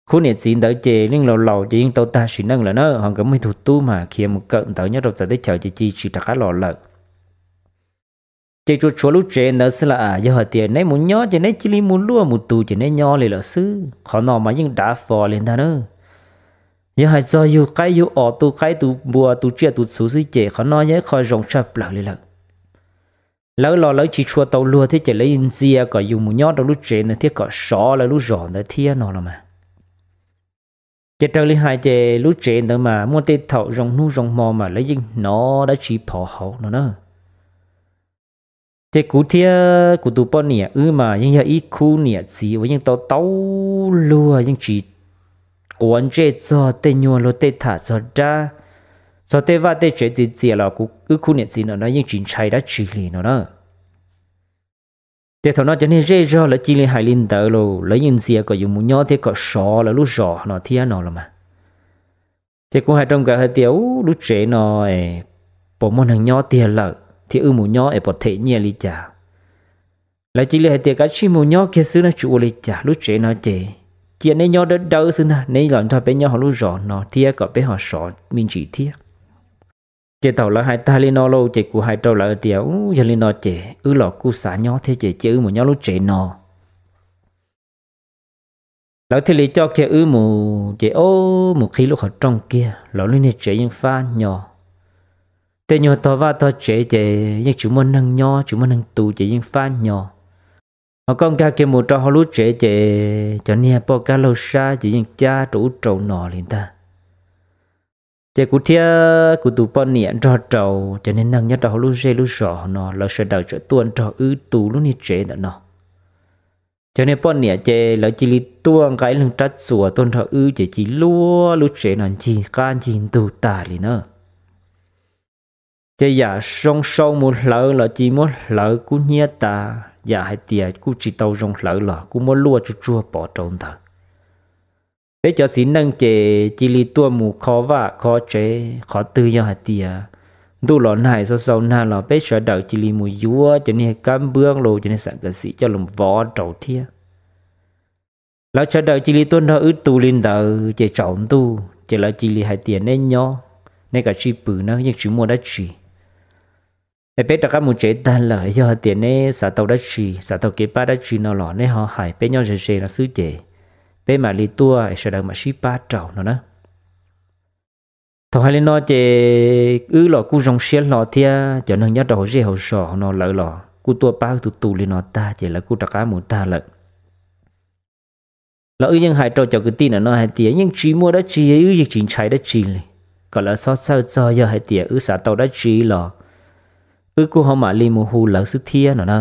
Khub niam txiv ntawd ces yeej laus laus ces yeej tau tag sim neej lawm na, ho nkawd muaj ib tug tub mas khiav mus kawm ntawv nyob rau txawv teb chaws ces cia tsis rov qab los lawm. Ces tsuas tshuav lub tsev ntawd xwb los as, yog hais tias neb mus nyob ces neb cia li mus luaj mus tus ces neb nyob li lawm xwb. Qhov no mas yeej dav fo li ntag na. Yog hais txog yug qaib yug os, tu qaib tu npua, tu tsiaj tu txhu xwb ces qhov no yog ib qho zoo tshaj plaws li lawm. Lawv los lawv tsis tshua tau luag thiab ces lawv yeej ntxias kom yus mus nyob rau lub tsev ntawd thiab kom sov lawv lub zos ntawd thiab no los mas. Ces raws li hais ces lub tsev ntawd mas muaj tej thaum zoo hnub zoo hmo mas lawv yeej hnov dab tsi phov hauv no na. Ces kuv thiab kuv tus poj niam wb mas yeej yog ib khub niam txiv uas yeej tau tau luag, yeej tsis quav ntsej txog tej nyuag luag tej tham txog dab, txog tej vaj tej tsev txias txias los kuv, wb khub niam txiv no no yeej tsis ntshai dab tsi li no na. Ces thaum no cov niag zej zog lawv cia li hais li ntawd los lawv yeej ntxias kom yus mus nyob thiab kom sov lawv lub zos no thiab no los mas. Ces kuv hais rau nkawd hais tias, Ub, lub tsev no puas muaj neeg nyob tiag lawm thiab wb mus nyob es puas them nyiaj li cas? Lawv cia li hais tias, Kav tsij mus nyob kiag xwb na, tsis ua li cas, lub tsev no ces cia neb nyob dawb dawb xwb ntag, neb los nrog peb nyob hauv lub zos no thiab kom peb ho sov me ntsis thiab. Ces thaum lawv hais tag li no lauj, ces kuv hais rau lawv tias, Ub, yog li no ces wb los kuj xav nyob thiab ces cia wb mus nyob lub tsev no. Lawv thiaj li coj kiag wb mus, ces ob mus qhib lub qhov rooj kiag los lub niag tsev yeej fab nyo. Tej nyuag tog vaj tog tsev ces yeej tsis muaj neeg nyob, tsis muaj neeg tu ces yeej fab nyo. Ho koj nkag kiag mus rau hauv lub tsev ces cov niag poj kab laug sab ces yeej cab rau ub rau no li ntag. Ces kuv thiab kuv tus poj niam nrog rau cov niag neeg nyob rau hauv lub zej lub zos no lawv sawv daws txawm tuaj nrog wb tu lub niag tsev ntawm no. Cov niag poj niam ces lawv cia li tuaj nqa ib leeg rab txuas tuaj nrog wb ces cia li luaj lub tsev no ncig qab ncig ntug tag li na. Ces yam zoo sau mus hlawv los cia li muab hlawv kub hnyiab tas, yam hais tias kuj tsis tau zoo hlawv los kuj muab luaj tsuag tsuag pov rau ntawd. Peb cov txiv neej ces cia li tuaj mus kho vaj kho tsev, qhov twg yog hais tias ntuj los nag xau xau nag los peb sawv daws cia li mus yuav cov niag kab npwb los cov niag xam kav xim coj los vov rau thiab. Lawv sawv daws cia li tuaj nrog wb tu li ntawd ces tsaus ntuj ces lawv cia li hais tias, Neb nyob, neb kav tsij pw na, yeej tsis muaj dab tsi. Es peb rov qab mus tsev tag lawm, yog hais tias neb xav tau dab tsi, xav tau kev pab dab tsi no los neb ho hais, peb nyob ze ze no xwb ces peb mam li tuaj es sawv daws mam sib pab rau no na. Thaum hais li no ces wb los kuj zoo siab hlo thiab, cov neeg nyob rau hauv zej hauv zos no lawv los kuj tuaj pab wb tu tu li no tag ces lawv kuj rov qab mus tag lawm. Los wb yeej hais rau cov kwv tij ntawm no hais tias yeej tsis muaj dab tsi, wb yeej tsis ntshai dab tsi li, kom lawv txhob txhawj txog, yog hais tias wb xav tau dab tsi los wb kuj ho mam li mus hu lawv xwb thiab no na.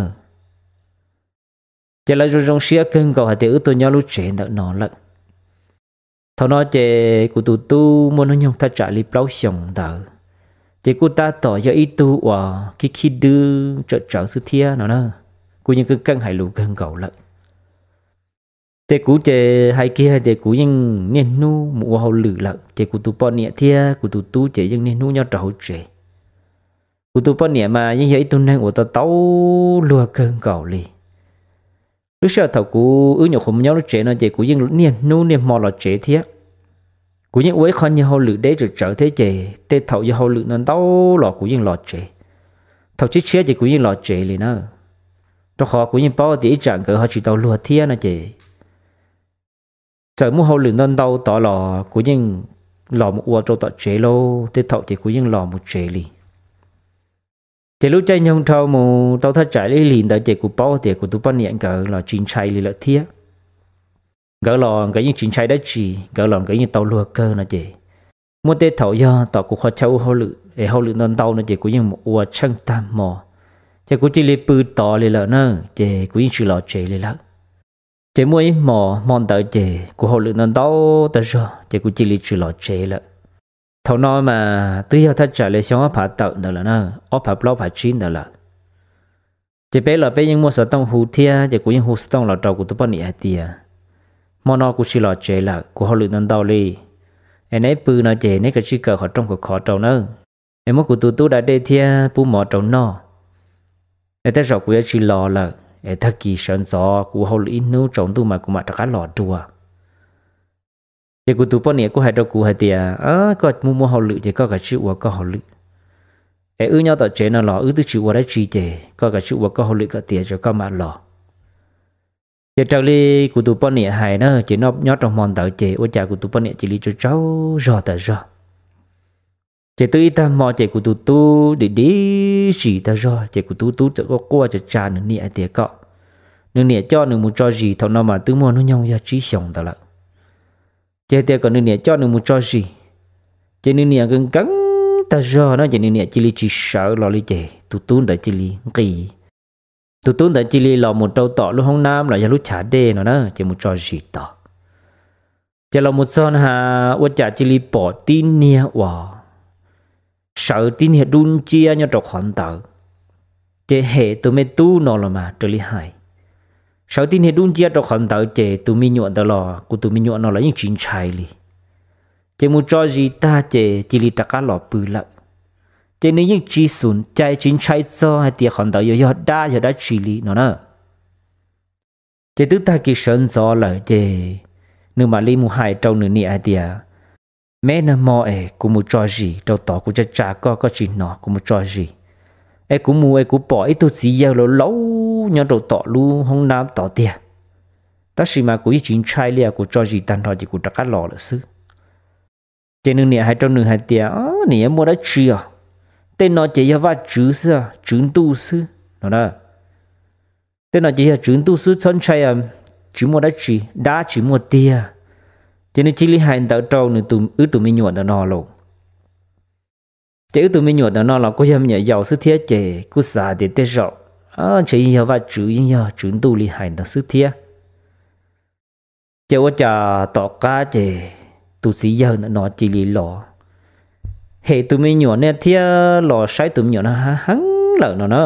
Ces lawv zoo zoo siab kawg nkaus hais tias wb tuaj nyob lub tsev ntawm no lawm. Thaum no ces kuv tus tub muaj hnub nyoog thaj tsam li plaub xyoos ntawd, ces kuj tab tom yog ib tug uas khib khib dwb tsawm tsawv xwb thiab no na, kuj yeej keej keej hais lus kawg nkaus lawm. Ces kuv ces hais kiag tias kuv yeej niaj hnub mus ua hauj lwm lawm, ces kuv tus poj niam thiab kuv tus tub ces yeej niaj hnub nyob rau hauv tsev. Kuv tus poj niam mas yeej yog ib tug neeg uas tau tau luag kawg nkaus li. Lub sij hawm thaum kuv wb nyuam qhuav mus nyob lub tsev no ces kuv yeej niaj hnub niaj hmo los tsev thiab. Kuv yeej ua ib qho nyuag hauj lwm deb tsawm tsawv thiab ces tej thaum yog hauj lwm ntau ntau los kuv yeej los tsev. Thaum tshiab tshiab ces kuv yeej los tsev li na, rau qhov kuv yeej paub tias ib tsam nkawd ho tsis tau luag thiab no ces txawm muaj hauj lwm ntau ntau tod los kuv yeej los mus ua rau tom tsev lauj, tej thaum ces kuv yeej los mus tsev li. Ces lub caij nyoog dhau mus tau thaj tsam ib hlis ntawd ces kuv paub tias kuv tus poj niam nkawd los tsis ntshai li lawm thiab. Nkawd los nkawd yeej tsis ntshai dab tsi, nkawd los nkawd yeej tau luag kawg no ces muaj tej thaum yog tom kuv qhov chaw ua hauj lwm es hauj lwm ntau ntau no ces kuv yeej mus ua tsheej tag hmo, ces kuv cia li pw tod li lawm na, ces kuv yeej tsis los tsev li lawm. Ces muaj ib hmo, hmo ntawd ces kuv hauj lwm ntau ntau tag zog ces kuv cia li tsis los tsev lawm. Thaum no mas twb yog thaj tsam li xyoo ob phav tawm ntawd lawm na, ob phav plaub phav tsib ntawd lawm. Ces peb los peb yeej muaj xov tooj hu thiab ces kuv yeej hu xov tooj los rau kuv tus poj niam hais tias, hmo no kuv tsis los tsev lawm, kuv hauj lwm ntau ntau li, es neb pw no ces neb kav tsij kaw qhov rooj khov khov rau nawb, es muab kuv tus tub da dej thiab pub mov rau noj, es tej zaum kuv yuav tsis los lawm, es tag kis sawv ntxov kuv ua hauj lwm ib hnub tsaus ntuj mas kuv mam rov qab los dua. Ces kuv tus poj niam kuj hais rau kuv hais tias, koj muaj muaj hauj lwm ces koj kav tsij ua koj hauj lwm, es wb nyob tom tsev no los wb twb tsis ua dab tsi ces koj kav tsij ua koj hauj lwm kom tiav tso koj mam los. Ces raws li kuv tus poj niam hais na ces nyob rau hmo ntawd ces ua cas kuv tus poj niam cia li tsaug tsaug zog tas zog. Ces twb ib tag hmo ces kuv tus tub dim dim zis tag zog ces kuv tus tub txawm quaj quaj tsa tsa nws niam hais tias, koj, nws niam coj nws mus tso zis, thaum no mas twb muaj hnub nyoog yog tsib xyoos ntawd lawm. Ces hais tias kom nws niam coj nws mus tso zis. Ces nws niam nkees nkees tag zog no ces nws niam cia li tsis sawv los li ces tus tub ntawd cia li nqis, tus tub ntawd cia li los mus rau tom lub hoob nab los yog lub chav dej no na ces mus tso zis tod. Ces los mus txog na has ua cas cia li pom tib niag uas sawv tib niag dub nciab nyob rau qhov ntawd. Ces hem tus me tub no los mas raws li hais, sawv tib niag dub nciab rau qhov ntawd ces tus me nyuam ntawd los kuv tus me nyuam no los yeej tsis ntshai li. Ces mus tso zis tag ces cia li rov qab los pw lawm. Ces nws yeej tsis xum cai tsis ntshai txog hais tias qhov ntawd yuav yog dab yog dab tsi li no na. Ces twb tag kis sawv ntxov lawm ces nws mam li mus hais rau nws niam hais tias, me nag hmo es kuv mus tso zis rau tod, kuv tsa tsa koj, koj tsis hnov, kuv mus tso zis es kuv mus es kuv pom ib tug txiv yawg laus laus nyob rau tom lub hoob nab tod tiag. Tab sis mas kuv yeej tsis ntshai li, kuv tso zis tag nrho ces kuv rov qab los lawm xwb. Ces nws niam hais rau nws hais tias, nws yuav muaj dab tsi os, tej no ces yog Vajtswv xwb, Tswv Ntuj xwb no na. Tej no ces yog Tswv Ntuj xwb, txhob ntshai, tsis muaj dab tsi, dab tsis muaj tiag. Ces nws cia li hais ntawd rau nws, wb tus me nyuam ntawm no lauj. Ces wb tus me nyuam ntawm no los kuj yog me nyuam yaus xwb thiab ces kuj xav tias tej zaum ntshe yeej yog Vajtswv, yeej yog Tswv Ntuj li hais ntawd xwb thiab. Ces ua cas tom qab ces tus txiv yawg ntawm no cia li los hem tus me nyuam no thiab los saib tus me nyuam no heev lawm no na.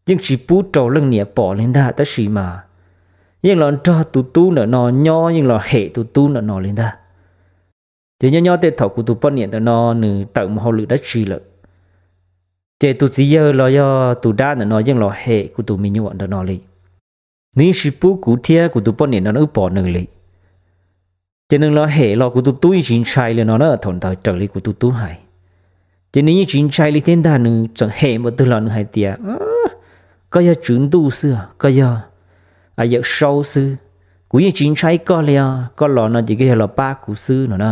Yeej tsis pub rau leej niam pom li ntag tab sis mas yeej los nrog tus tub ntawm no nyob, yeej los hem tus tub ntawm no li ntag. Ces nyob nyob tej thaum kuv tus poj niam ntawm no nws tawm mus hauj lwm dab tsi lawm, ces tus txiv yawg los yog tus dab ntawm no yeej los hem kuv tus me nyuam ntawm no li. Nws yeej tsis pub kuv thiab kuv tus poj niam no wb pom nws li. Ces nws los hem los kuv tus tub yeej tsis ntshai li no na, thaum ntawd raws li kuv tus tub hais. Ces nws yeej tsis ntshai li thiab ntag, nws txawm hem npaum twg los nws hais tias, koj yog Tswv Ntuj xwb, koj yog Yawm Saub xwb, kuv yeej tsis ntshai koj li os, koj los no ces koj yog los pab kuv xwb no na.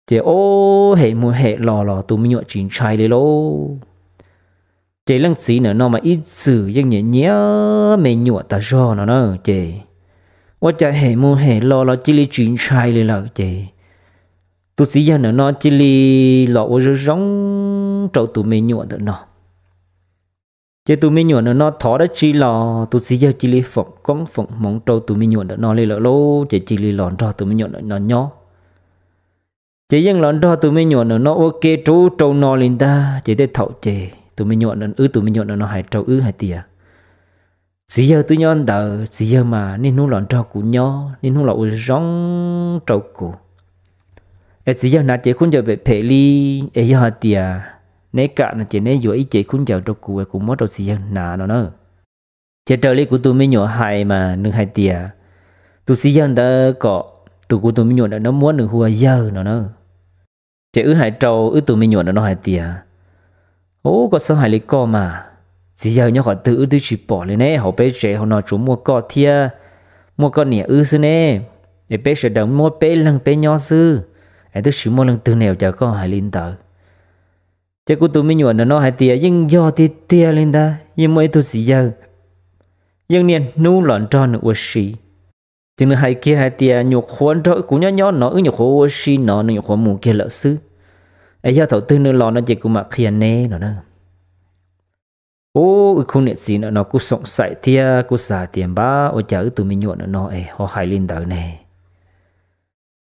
Ces o, hem mus hem los los tus me nyuam tsis ntshai li lauj. Ces leej txiv ntawm no mas ib txwm yeej nyiam nyiam me nyuam tas zog no na, ces ua cas hem mus hem los los cia li tsis ntshai li lawm ces tus txiv yawg ntawm no cia li los ua zoo zoo rau tus me nyuam ntawm no. Ces tus me nyuam ntawm no thov dab tsi los tus txiv yawg cia li foom koob foom hmoov rau tus me nyuam ntawm no li lawm lauj, ces cia li los nrog tus me nyuam ntawm no nyob. Ces yeej los nrog tus me nyuam ntawm no ua ke rau ub rau no li ntag. Ces tej thaum ces tus me nyuam, wb tus me nyuam ntawm no hais rau wb hais tias, txiv yawg twb nyob ntawd, txiv yawg mas niaj hnub los nrog kuv nyob, niaj hnub los ua zoo rau kuv. Es txiv yawg hnav cev khaub ncaws phem phem li, es yog hais tias neb kam no ces neb yuav ib cev khaub ncaws rau kuv es kuv muab rau txiv yawg hnav no na. Ces raws li kuv tus me nyuam hais mas nws hais tias tus txiv yawg ntawd kom tus, kuv tus me nyuam ntawm no muab nws hu ua yawg no na. Ces wb hais rau wb tus me nyuam ntawm no hais tias, ub, koj txhob hais li koj mas, txiv yawg nyob qhov twg wb twb tsis pom li ne, hauv peb tsev hauv no tsuas muaj koj thiab muaj koj niam wb xwb ne, es peb sawv daws muab peb leeg peb nyob xwb, es twb tsis muaj leej twg ne, ua cas koj hais li ntawd? Ces kuv tus me nyuam ntawm no hais tias yeej yog tiag tiag li ntag, yeej muaj ib tug txiv yawg yeej niaj hnub los nrog nws ua si. Ces nws hais kiag hais tias nyuam qhuav nrog kuv nyob nyob no, wb nyuam qhuav ua si no, nws nyuam qhuav mus kiag lawm xwb, es yog thaum twg nws los no ces kuv mam qhia neb no na. Ub, wb khub niam txiv ntawm no kuj xoom xaim thiab kuj xav tias npab ua cas wb tus me nyuam ntawm no es ho hais li ntawd ne.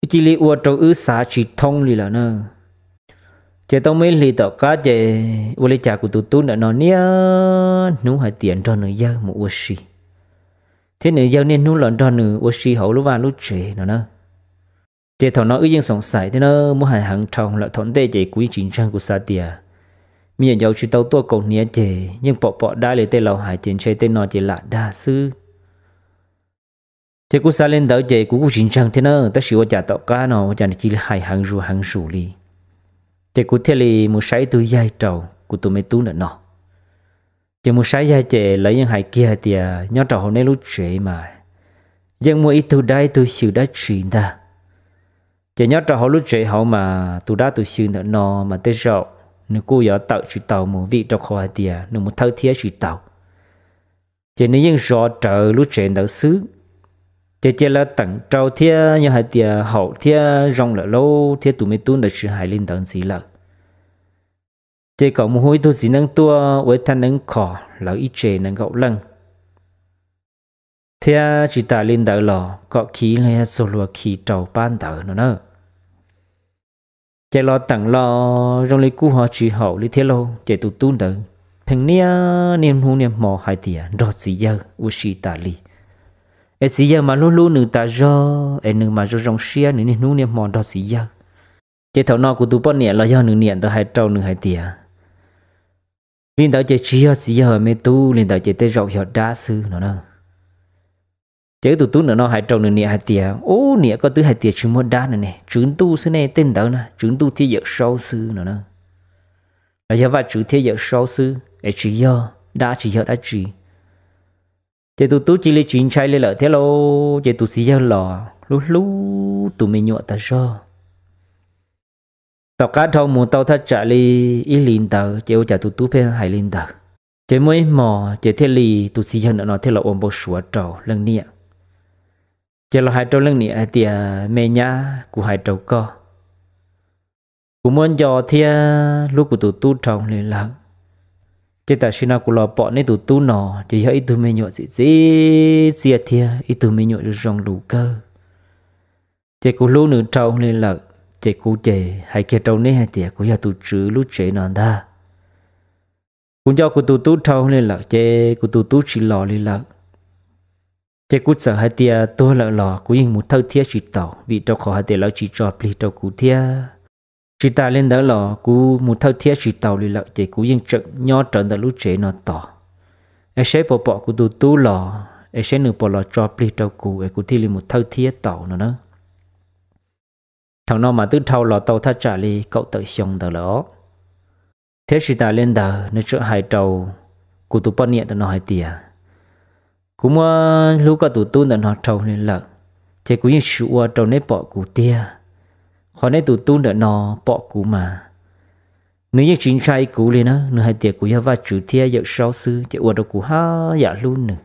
Wb cia li ua rau wb xav tsis thoob li lawm na. Ces tau muaj ib hlis tom qab ces ua li cas kuv tus tub ntawm no niaj hnub hais tias nrog nws yawg mus ua si, thiab nws yawg niaj hnub los nrog nws ua si hauv lub vaj lub tsev no na. Ces thaum no wb yeej xoom xaim thiab na, muab hais heev dhau lawm thaum ntej ces kuv yeej tsis ntseeg, kuv xav tias me nyuam yaus tsis tau tuaj kaus hniav ces yeej pom pom dab li tej laus hais ces ntshe tej no ces lam dag xwb. Ces kuv xav li ntawd ces kuv kuj tsis ntseeg thiab na, tab sis ua cas tom qab no ua cas nws cia li hais heev zus heev zus li. Ces kuv thiaj li mus saib ib tug yaig rau kuv tus me tub ntawm no. Ces mus saib yaig ces lawv yeej hais kiag hais tias nyob rau hauv neb lub tsev mas yeej muaj ib tug dab ib tug xyw dab tsi ntag. Ces nyob rau hauv lub tsev hauv mas tus dab tus xyw ntawm no mas tej zaum nws kuj yuav tawm tsis tau mus vim rau qhov hais tias nws mus thawj thiab tsis tau. Ces nws yeej zov rawv lub tsev ntawd xwb. Ces cia lawv teem rau thiab yog hais tias haum thiab zoo lawm lauj thiab tus me tub ntawd tsis hais li ntawd ntxiv lawm, ces kom mus hu ib tug txiv neeb tuaj ua ib thaj neeb kho lawv ib tse nees nkaum leej, thiab tsis tas li ntawd los kom khi los yog txuag hlua khi rau pab ntawd no na. Ces los teem los zoo li kuj ho tsis haum li thiab lauj, ces tus tub ntawd pheej niaj niaj hnub niaj hmo hais tias nrog txiv yawg ua si tas li, es txiv yawg mas hlub hlub nws tas zog es nws mas zoo zoo siab, nws niaj hnub niaj hmo nrog txiv yawg. Ces thaum no kuv tus poj niam los yog nws niam ntawd hais rau nws hais tias li ntawd ces tsis yog txiv yawg me tub, li ntawd ces tej zaum yog dab xwb no na. Ces wb tus tub ntawm no hais rau nws niam hais tias, ub niam, koj twb hais tias tsis muaj dab no ne, tswv ntuj xwb ne, tej ntawd na tswv ntuj thiab yawm saub xwb no na. Los yog Vajtswv thiab yawm saub xwb es tsis yog dab tsis yog dab tsi. Ces tus tub cia li tsis ntshai li lawm thiab lauj, ces tus txiv yawg los hlub hlub tus me nyuam tas zog. Tom qab dhau mus tau thaj tsam li ib hlis ntawd ces ua cas tus tub pheej hais li ntawd. Ces muaj ib hmos ces thiaj li tus txiv yawg ntawm no thiaj los ua npau suav rau leej niam. Ces los hais rau leej niam hais tias, me nyab, kuv hais rau koj, kuv muab nco thiab hlub kuv tus tub dhau li lawm. Ces tam sim no kuv los pom neb tus tub no ces yog ib tug me nyuam txim txiv txiaj thiab ib tug me nyuam zoo zoo lus kawg. Ces kuv hlub nws dhau li lawm, ces kuv ces hais kiag rau neb hais tias kuv yog tus tswv lub tsev no ntag. Kuv nco kuv tus tub dhau li lawm ces kuv tus tub tsis los li lawm. Ces kuv txawm hais tias tuag lawm los kuv yeej mus thawj thiab tsis taus, vim rau qhov hais tias lawv tsis tso plig rau kuv thiab. Tsis tas li ntawd los kuv mus thawj thiab tsis taus li lawm ces kuv yeej tseem nyob rawv ntawm lub tsev no tos, es seb puas pom kuv tus tub los, es seb nws puas los tso plig rau kuv es kuv thiaj li mus thawj thiab taus no na. Thaum no mas twb dhau los tau thaj tsam li kaum tawm xyoo ntawd lawm os. Thiab tsis tas li ntawd nws tseem hais rau kuv tus poj niam ntawm no hais tias, kuv muab hlub koj tus tub ntawm no dhau li lawm, ces kuv yeej tsis ua rau neb pom kuv tiag. Qhov neb tus tub ntawm no pom kuv mas nws yeej tsis ntshai kuv li na, nws hais tias kuv yog Vajtswv thiab yawm saub xwb ces ua rau kuv haj yam hlub nws.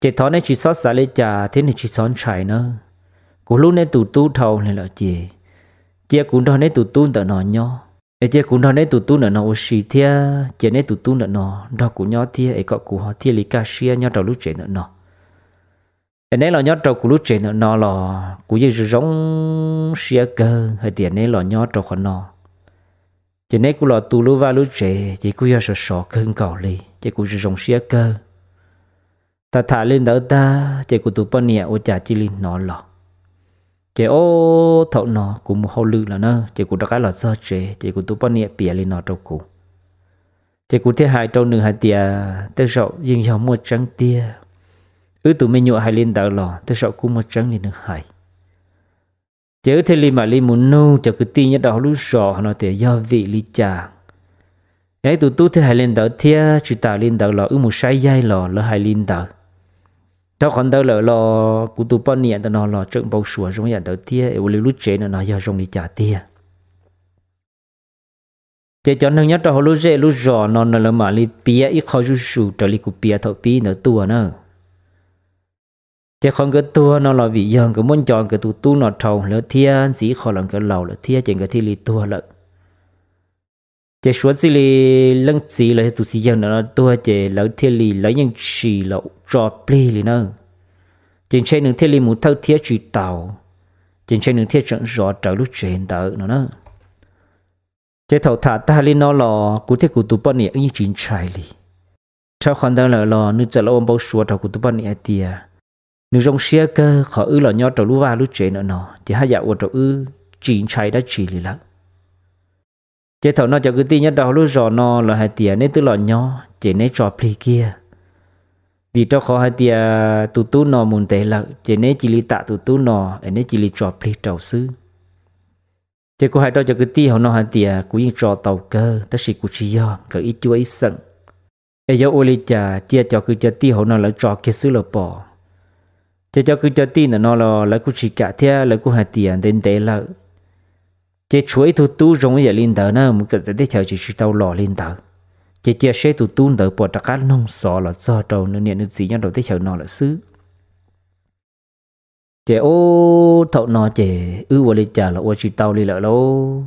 Ces thov neb tsis txhob xav li cas thiab neb tsis txhob ntshai na. Kuv hlub neb tus tub dhau li lawm ces cia kuv nrog neb tus tub ntawm no nyob. Es cia kuv nrog neb tus tub ntawm no ua si thiab, cia neb tus tub ntawm no nrog kuv nyob thiab es kom kuv ho thiaj li kaj siab nyob rau lub tsev ntawm no. Es neb los nyob rau kuv lub tsev ntawm no los kuv yeej zoo zoo siab kawg hais tias neb los nyob rau qhov no. Ces neb kuj los tu lub vaj lub tsev ces kuj yog sov sov kawg nkaus li, ces kuv zoo zoo siab kawg. Tham tham li ntawd tag ces kuv tus poj niam ua cas cia li hnov los. Ces ob thaum no kuv mus hauj lwm lawm na, ces kuv rov qab los txog tsev ces kuv tus poj niam piav li no rau kuv. Ces kuv thiaj hais rau nws hais tias tej zaum yeej yog muaj tseeb tiag. Wb tus me nyuam hais li ntawd los tej zaum kuj muaj tseeb li nws hais. Ces wb thiaj li mam li mus nug cov kwv tij nyob rau hauv lub zos no tias yog vim li cas es tus tub thiaj hais li ntawd thiab. Tsis tas li ntawd los wb mus saib yaig los lawv hais li ntawd. Dhau qhov ntawd lawm los kuv tus poj niam ntawm no los tseem npau suav zoo yam ntawd thiab es ua li lub tsev ntawm no yog zoo li cas tiag. Ces cov neeg nyob rau hauv lub zej lub zos no no lawv mam li piav ib qho zuj zus raws li kuv piav thaum pib ntawd tuaj na. Ces qhov nkawd tuag no los vim yog nkawd muab nco nkawd tus tub no dhau lawm thiab ntxiv ib qho los nkawd laus lawm thiab ces nkawd thiaj li tuag lawm. Ces suav txij li leej txiv los yog tus txiv yawg ntawm no tuag ces lawv thiaj li lawv yeej tsis los tso plig li na. Ces ntshe nws thiaj li mus thawj thiab tsis taus, ces ntshe nws thiaj tseem zov rawv lub tsev ntawd no na. Ces thaum tham tag li no los kuv thiab kuv tus poj niam wb yeej tsis ntshai li. Dhau qhov ntawd lawm los nws txawm los ua npau suav rau kuv tus poj niam hais tias nws zoo siab kawg qhov wb los nyob rau lub vaj lub tsev ntawm no ces haj yam ua rau wb tsis ntshai dab tsi li lawm. Ces thaum no cov kwv tij nyob rau hauv lub zos no lawv hais tias neb twb los nyob ces neb tso plig kiag, vim rau qhov hais tias tus tub no mus ntev lawm ces neb cia li tam tus tub no es neb cia li tso plig rau xwb. Ces kuv hais rau cov kwv tij hauv no hais tias kuv yeej tso tau kawg tab sis kuv tsis yog nkawd ib cuab ib xeem, es yuav ua li cas cia cov kwv cov tij hauv no lawv tso kiag xwb los pom. Ces cov kwv cov tij ntawm no los lawv kuj tsis kam thiab lawv kuj hais tias ntev ntev lawm, ces tshuav ib tug tub zoo ib yam li ntawd na mus kawm txawv teb chaws ces tsis tau los li ntawd, ces cia seb tus tub ntawd puas rov qab noog xov los txog rau nws niam nws txiv nyob rau teb chaws no lawm xwb. Ces ub thaum no ces wb ua li cas los ua tsis tau li lawm lauj.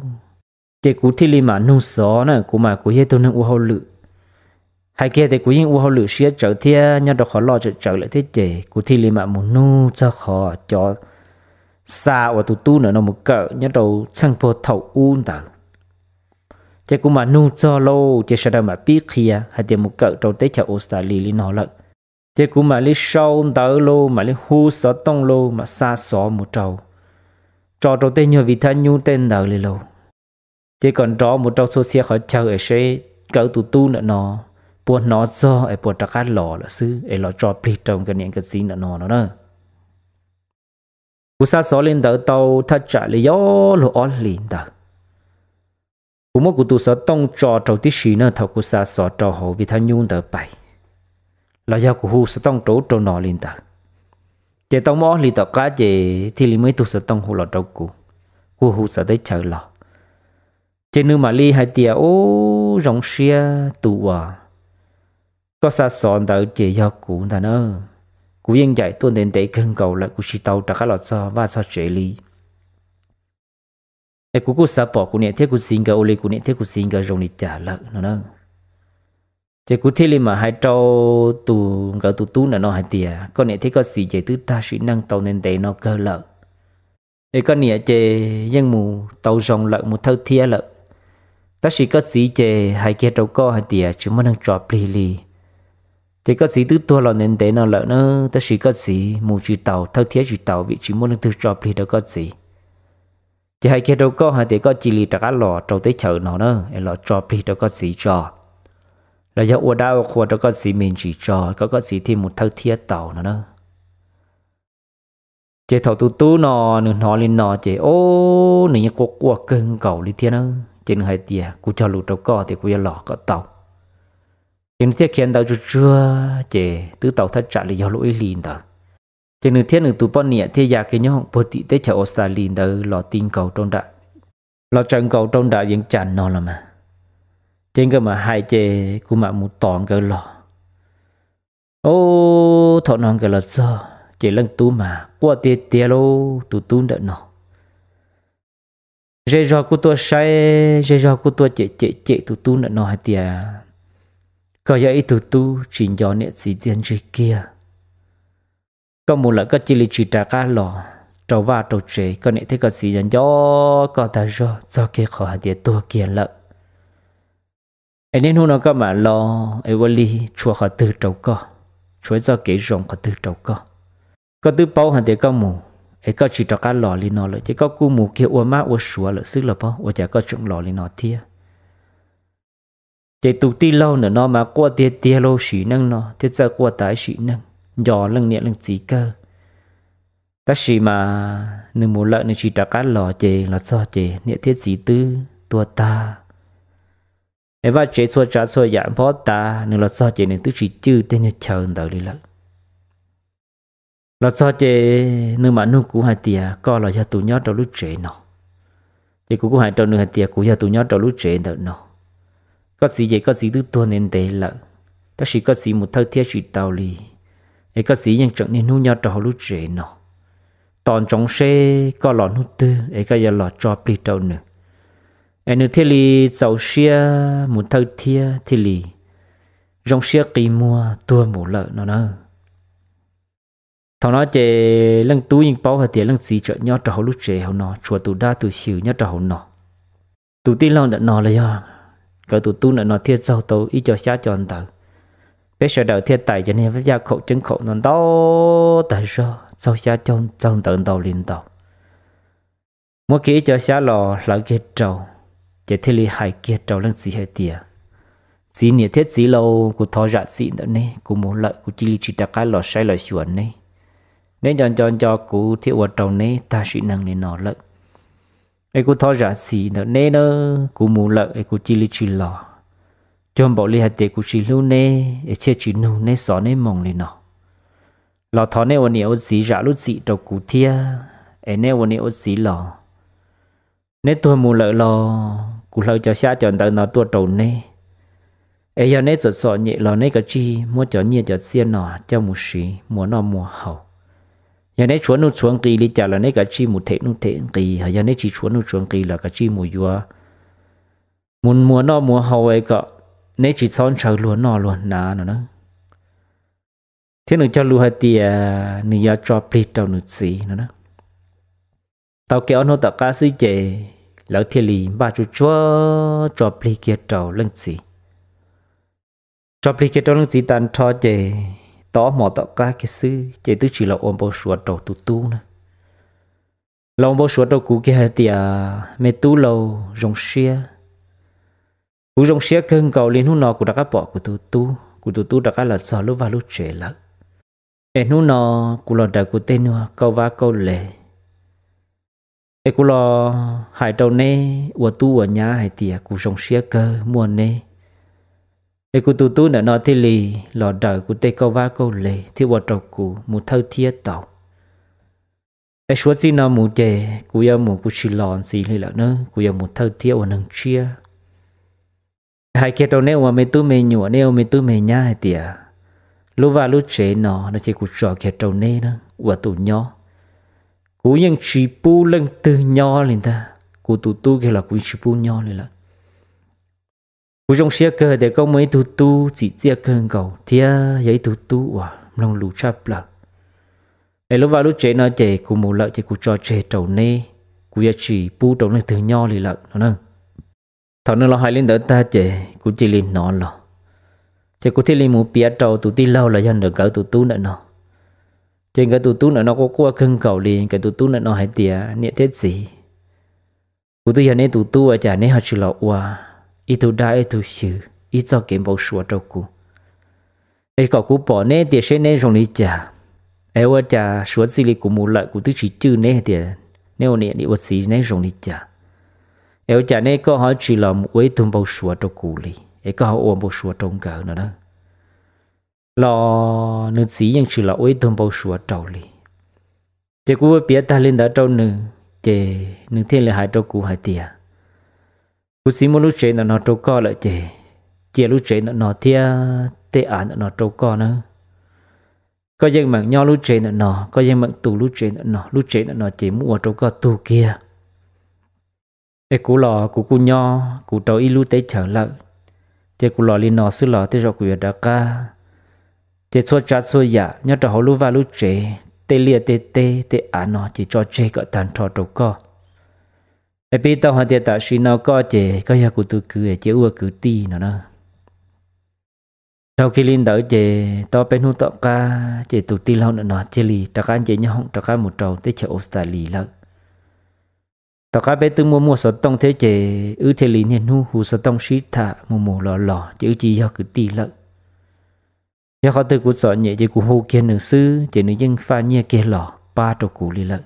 Ces kuv thiaj li mam nug xov na, kuv mas kuv yog ib tug neeg ua hauj lwm, hais kiag tias kuv yeej ua hauj lwm siab tsawv thiab nyob rau qhov loj tsawv tsawv lawm thiab ces kuv thiaj li mam mus nug txog qhov cov xa uas tus tub ntawm no mus kawm nyob rau txheej puag thaum ub ntawd. Ces kuv mam nug txog lauj ces sawv daws mam pib qhia hais tias mus kawm rau teb chaws Australia li no lawm. Ces kuv mam li sau ntawv lauj, mam li hu xov tooj lauj, mam xa xov mus rau, tso rau tej nyuag viv thab nyub tej ntawd li lauj. Ces kom nrov mus rau txhua txhia qhov chaw es seb nkawd tus tub ntawm no puas hnov txog es puas rov qab los lawm xwb es los tso plig rau nkawd niam nkawd txiv ntawm no no na. Kuv xa xov li ntawd tau thaj tsam li yog luag ob hlis ntawd. Kuv muab kuv tus xov tooj tso rau tib si na, thaum kuv xa xov rau hauv viv thab nyub ntawd pais, los yog kuv hu xov tooj rau ub rau no li ntawd. Ces tau muaj ob hlis tom qab ces thiaj li muaj ib tug xov tooj hu los rau kuv, kuv hu txawv teb chaws los. Ces nws mam li hais tias, ub, zoo siab tus uas koj xa xov ntawd ces yog kuv ntag na. Kuv yeej ncaim tuaj ntev ntev kawg nkaus lawm kuv tsis tau rov qab los txog vaj txog tsev li. Es kuv kuj xav pom kuv niam thiab kuv txiv nkawd ua li kuv niam thiab kuv txiv nkawd zoo li cas lawm no na. Ces kuv thiaj li mam hais rau tus nkawd tus tub ntawm no hais tias koj niam thiab koj txiv ces twb tag sim neej tau ntev ntev no kawg lawm. Es koj niam ces yeej mus tau zoo lawm, mus thawj thiab lawm. Tab sis koj txiv ces hais kiag rau koj hais tias tsis muaj neeg tso plig li. Ces koj txiv twb tuag los ntev ntev no lawm na, tab sis koj txiv mus tsis tau thawj thiab tsis tau vim tsis muaj leej twg tso plig rau koj txiv. Ces hais kiag rau koj hais tias koj cia li rov qab los rau teb chaws no na, es los tso plig rau koj txiv tso, los yog ua dab ua qhua rau koj txiv me ntsis tso kom koj txiv thiaj mus thawj thiab tau no na. Ces thaum tus tub no nws hnov li no ces, o, nws yeej quaj quaj kawg nkaus li thiab na. Ces nws hais tias kuv cog lus rau koj tias kuv yuav los kom tau. Ces nws thiaj khiav ntawd tsuag tsuag, ces twb tau thaj tsam li yog luag ib hlis ntawd. Ces nws thiab nws tus poj niam thiaj ya kiag nyob puag tim teb chaws Australia ntawd los ti nkaus rau nram, los tsaws nkaus rau nram Vias Cas no los mas. Ces nkawd mam hais ces kuv mam mus tos nkawd los. O, thaum no nkawd los txog ces leej tub mas quaj tiag tiag lauj, tus tub ntawm no. Zej zog kuj tuaj saib, zej zog kuj tuaj cem cem cem tus tub ntawm no hais tias, koj yog ib tug tub tsis nco niam txiv txiaj ntsig kiag. Koj mus lawm koj cia li tsis rov qab los rau vaj rau tsev, koj niam thiab koj txiv nco nco koj tag zog txog kiag qhov hais tias tuag kiag lawm. Es niaj hnub no koj mam los es ua li tshuav qhov twg rau koj, tshuav ib txoj kev zoo qhov twg rau koj? Koj twb paub hais tias koj mus es koj tsis rov qab los li no lawm ces koj kuj mus kiag ua mab ua suav lawm xwb los pob, ua cas koj tseem los li no thiab? Ces tus tij laug ntawm no mas quaj tiag tiag lauj, sim neej no thiab txawj quaj tas sim neej, nco leej niam leej txiv kawg. Tab sis mas nws mus lawm nws tsis rov qab los ces los txog ces niam thiab txiv twb tuag tag. Es vaj tsev txhua tsav txhua yam nphob tas, nws los txog ces nws twb tsis cwj tej nyuag chaw ntawd li lawm. Los txog ces nws mam nug kuv hais tias koj los yog tus nyob rau lub tsev no? Ces kuv kuj hais rau nws hais tias kuv yog tus nyob rau lub tsev ntawm no. Koj txiv ces koj txiv twb tuag ntev ntev lawm, tab sis koj txiv mus thawj thiab tsis tau li, es koj txiv yeej tseem niaj hnub nyob rau hauv lub tsev no. Tos ntsoov seb koj los hnub twg es koj yuav los tso plig rau nws, es nws thiaj li txaus siab mus thawj thiab thiaj li zoo siab qi muag tuag mus lawm no na. Thaum no ces leej tub yeej paub hais tias leej txiv tseem nyob rau hauv lub tsev hauv no, tshuav tus dab tus xyw nyob rau hauv no. Tus tij laug ntawm no los yog nkawd tus tub ntawm no thiaj txaug tau ib co xyab co ntawv. Peb sawv daws thiaj tais cov niag yaj khaum ceeb khaum ntau ntau tag zog, txaug xyab txaug ntawv ntau li ntau. Muab kiag ib co xyab los hlawv kiag rau, ces thiaj li hais kiag rau leej txiv hais tias, txiv, niam thiab txiv laus, kuv thov zam txim ntawm neb, kuv mus lawm kuv cia li tsis rov qab los saib los xyuas neb. Neb nco nco nco kuv thiaj ua rau neb tag sim neej li no lawm. Es kuv thov zam txim ntawm neb na, kuv mus lawm es kuv cia li tsis los. Cuag npaum li hais tias kuv tsis hlub neb es thiaj tsis nug neb xov neb moo li no. Los thov neb ua niam ua txiv zam lub txim rau kuv thiab, es neb ua niam ua txiv los, neb tuag mus lawm los kuv hlawv cov xyab cov ntawv no tuaj rau neb. Es yog neb txom txom nyem los neb kav tsij muab cov nyiaj cov txiaj no coj mus siv muas noj muas haus. Yog neb tshuav nuj tshuav nqi li cas los neb kav tsij mus them nuj them nqi, hos yog neb tsis tshuav nuj tshuav nqi los kav tsij mus yuav, mus muas noj muas haus es kom neb tsis txhob ntshaw luag noj luag hnav no na. Thiab nws cog lus hais tias nws yuav tso plig rau nws txiv no na. Tau kiag ob hnub tom qab xwb ces lawv thiaj li npaj tsuag tsuag tso plig kiag rau leej txiv. Tso plig kiag rau leej txiv tag nrho ces tau ob hmos tom qab kiag xwb ces twb tsis los ua npau suav rau tus tub na. Los ua npau suav rau kuv kiag hais tias, me tub laus, zoo siab. Kuv zoo siab kawg nkaus li hnub no kuv rov qab pom kuv tus tub, kuv tus tub rov qab los txog lub vaj lub tsev lawm. Es hnub no kuv los daws kuv tej nyuag kauj vab kauj le, es kuv los hais rau neb ua tub ua nyab hais tias kuv zoo siab kawg muaj neb. Es kuv tus tub ntawm no thiaj li los daws kuv tej kauj vab kauj le thiab ua rau kuv mus thawj thiab tau. Es suav txij no mus ces kuv yuav mus kuv tsis los ntxiv li lawm na, kuv yuav mus thawj thiab ua neeg tshiab. Hais kiag rau neb ua me tub me nyuam, neb ua me tub me nyab hais tias, lub vaj lub tsev no no ces kuv tso kiag rau neb na ua tus nyob. Kuv yeej tsis pub leej twg nyob li ntag, kuv tus tub kiag los kuv yeej tsis pub nyob li lawm. Kuv zoo siab kawg tias koj muaj ib tug tub txim txiaj kawg nkaus thiab yog ib tug tub uas mloog lus tshaj plaws. Es lub vaj lub tsev no ces kuv mus lawm ces kuv tso tseg rau neb, kuv yuav tsis pub rau leej twg nyob li lawm no na. Thaum nws los hais li ntawd tag ces kuv cia li hnov los, ces kuv thiaj li mus piav rau tus tij laug los yog nkawd tus tub ntawm no. Ces nkawd tus tub ntawm no quaj quaj kawg nkaus li, nkawd tus tub ntawm no hais tias, niam thiab txiv, kuv twb yog neb tus tub ua cas neb ho tsis los ua ib tug dab ib tug xyw, ib txoj kev npau suav rau kuv, es kom kuv pom neb tias seb neb zoo li cas. Es ua cas suav txij li kuv mus lawm kuv twb tsis cwj neb hais tias neb ua niam ua txiv neb zoo li cas. Es ua cas neb koj ho tsis los mus ua ib tug npau suav rau kuv li, es koj ho ua npau suav rau nkawd no na. Los nws txiv yeej tsis los ua ib tug npau suav rau li. Ces kuv piav tag li ntawd rau nws, ces nws thiaj li hais rau kuv hais tias, kuv txiv muab lub tsev ntawm no rau koj lawm ces cia lub tsev ntawm no thiab tej av ntawm no rau koj nawb. Koj yeej meem nyob lub tsev ntawm no, koj yeej meem tu lub tsev ntawm no, lub tsev ntawm no ces muab ua rau koj tug kiag. Es kuv los kuv kuj nyob kuv rau ib lub teb chaws lawm, ces kuv los li no xwb los tej zaum kuv yuav rov qab. Ces txhua tsav txhua yam nyob rau hauv lub vaj lub tsev, tej liaj tej teb tej av no ces tso tseg kom tag nrho rau koj. Es piv tau hais tias tam sim no koj ces koj yog kuv tus kwv, ces ua kwv tij no na. Dhau kiag li ntawd ces tau peb hnub tom qab ces tus tij laug ntawm no cia li rov qab nce nyoob hoom rov qab mus rau teb chaws Australia lawm. Tom qab peb twb muaj muaj xov tooj thiab ces wb thiaj li niaj hnub hu xov tooj sib tham mus mus los los ces wb cia li yog kwv tij lawm. Yog qhov twg kuv txom nyem ces kuv hu kiag nws xwb ces nws yeej faj nyiaj kiag los pab rau kuv li lawm.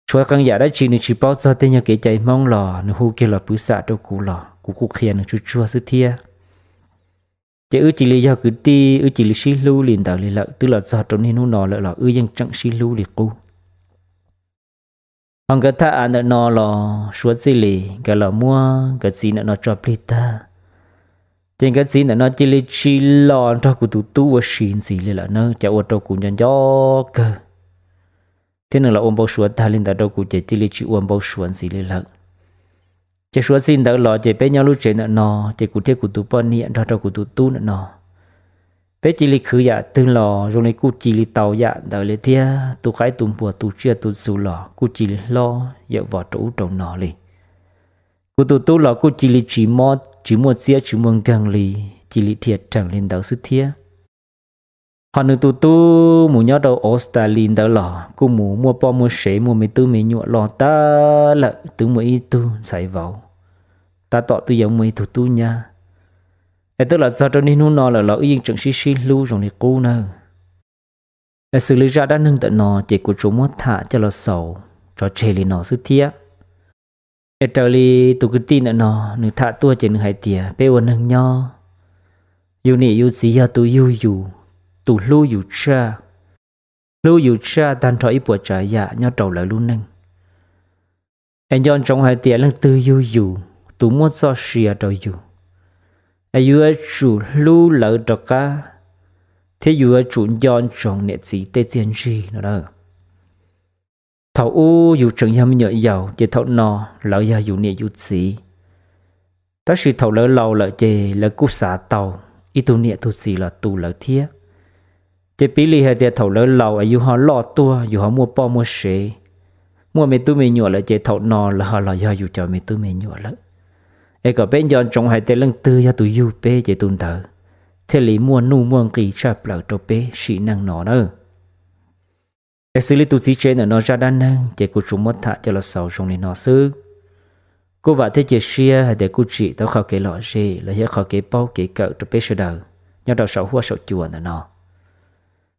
Tshuav qee yam dab tsi nws tsis paub txog tej nyuag kev cai Hmoob los nws hu kiag los pwv xam rau kuv los kuv kuj qhia nws tsuag tsuag xwb thiab. Ces wb cia li yog kwv tij, wb cia li sib hlub li ntawd li lawm, twb los txog rau niaj hnub no lawm los wb yeej tseem sib hlub li qub. Ho nkawd thaj av ntawm no los Suav txij li nkawd los muab nkawd txiv ntawm no tso plig tag, ces nkawd txiv ntawm no cia li tsis los nrog kuv tus tub ua si ntxiv li lawm na. Cas ua rau kuv nco nco kawg, thiab nws los ua npau suav tag li ntawd rau kuv ces cia li tsis ua npau suav ntxiv li lawm. Ces Suav txij ntawd los ces peb nyob lub tsev ntawm no, ces kuv thiab kuv tus poj niam nrog rau kuv tus tub ntawm no, peb cia li khwv yam twg los zoo li kuj cia li tau yam ntawd li thiab. Tu qaib tu npua tu tsiaj tu txhu los kuj cia li hlob yawm vos rau ub rau no li. Kuv tus tub los kuj cia li tsis mob tsis muaj txiab tsis muaj nkeeg li, cia li dhia rhees li ntawd xwb thiab. Ho nws tus tub mus nyob rau Australia ntawd los kuj mus muaj poj muaj sev muaj me tub me nyuam loj tag lawm, twb muaj ib tug ntxhais vauv, tab tom twb yuav muaj ib tug tub nyab. Es twb los txog rau niaj hnub no lawm los wb yeej tseem sib sib hlub zoo li qub nawb. Es xws li zaj dab neeg ntawm no ces kuv tsuas muab tham coj los xaus tso tseg li no xwb thiab. Es raws li tus kwv tij ntawm no nws tham tuaj ces nws hais tias peb ua neeg nyob, yus niam yus txiv yog tus yug yus, tus hlub yus tshaj, hlub yus tshaj tag nrho ib puas tsav yam nyob rau lawv lub neej. Es nco ntsoov hais tias leej twg yug yus, tus muab txoj sia rau yus, es yus yuav tsum hlub lawv rov qab, thiab yus yuav tsum nco ntsoov niam txiv tej txiaj ntsig no na. Thaum ub yus tseem yog me nyuam yaus ces thaum no lawv yog yus niam yus txiv. Tab sis thaum lawv laus lawm ces lawv kuj xav tau ib tug niam tug txiv los tu lawv thiab. Ces piv li hais tias thaum lawv laus es yus ho loj tuaj yus ho muaj poj muaj sev, muaj me tub me nyuam lawm ces thaum no lawv ho los yog yus cov me tub me nyuam lawm. Es kom peb nco ntsoov hais tias leej twg yog tus yug peb ces tus ntawd thiaj li muaj nuj muaj nqis tshaj plaws rau peb sim neej no na. Es xws li tus txiv tsev ntawm no zaj dab neeg ces kuv tsuas muab tham coj los xaus zoo li no xwb. Kuj vam thiab cia siab hais tias kuj tsim tau qhov kev lom zem los yog qhov kev paub kev kawm rau peb sawv daws nyob rau saum huab saum cua ntawm no.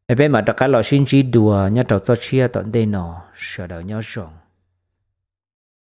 Es peb mam rov qab los sib ntsib dua nyob rau txoj tshiab tom ntej no, sawv daws nyob zoo.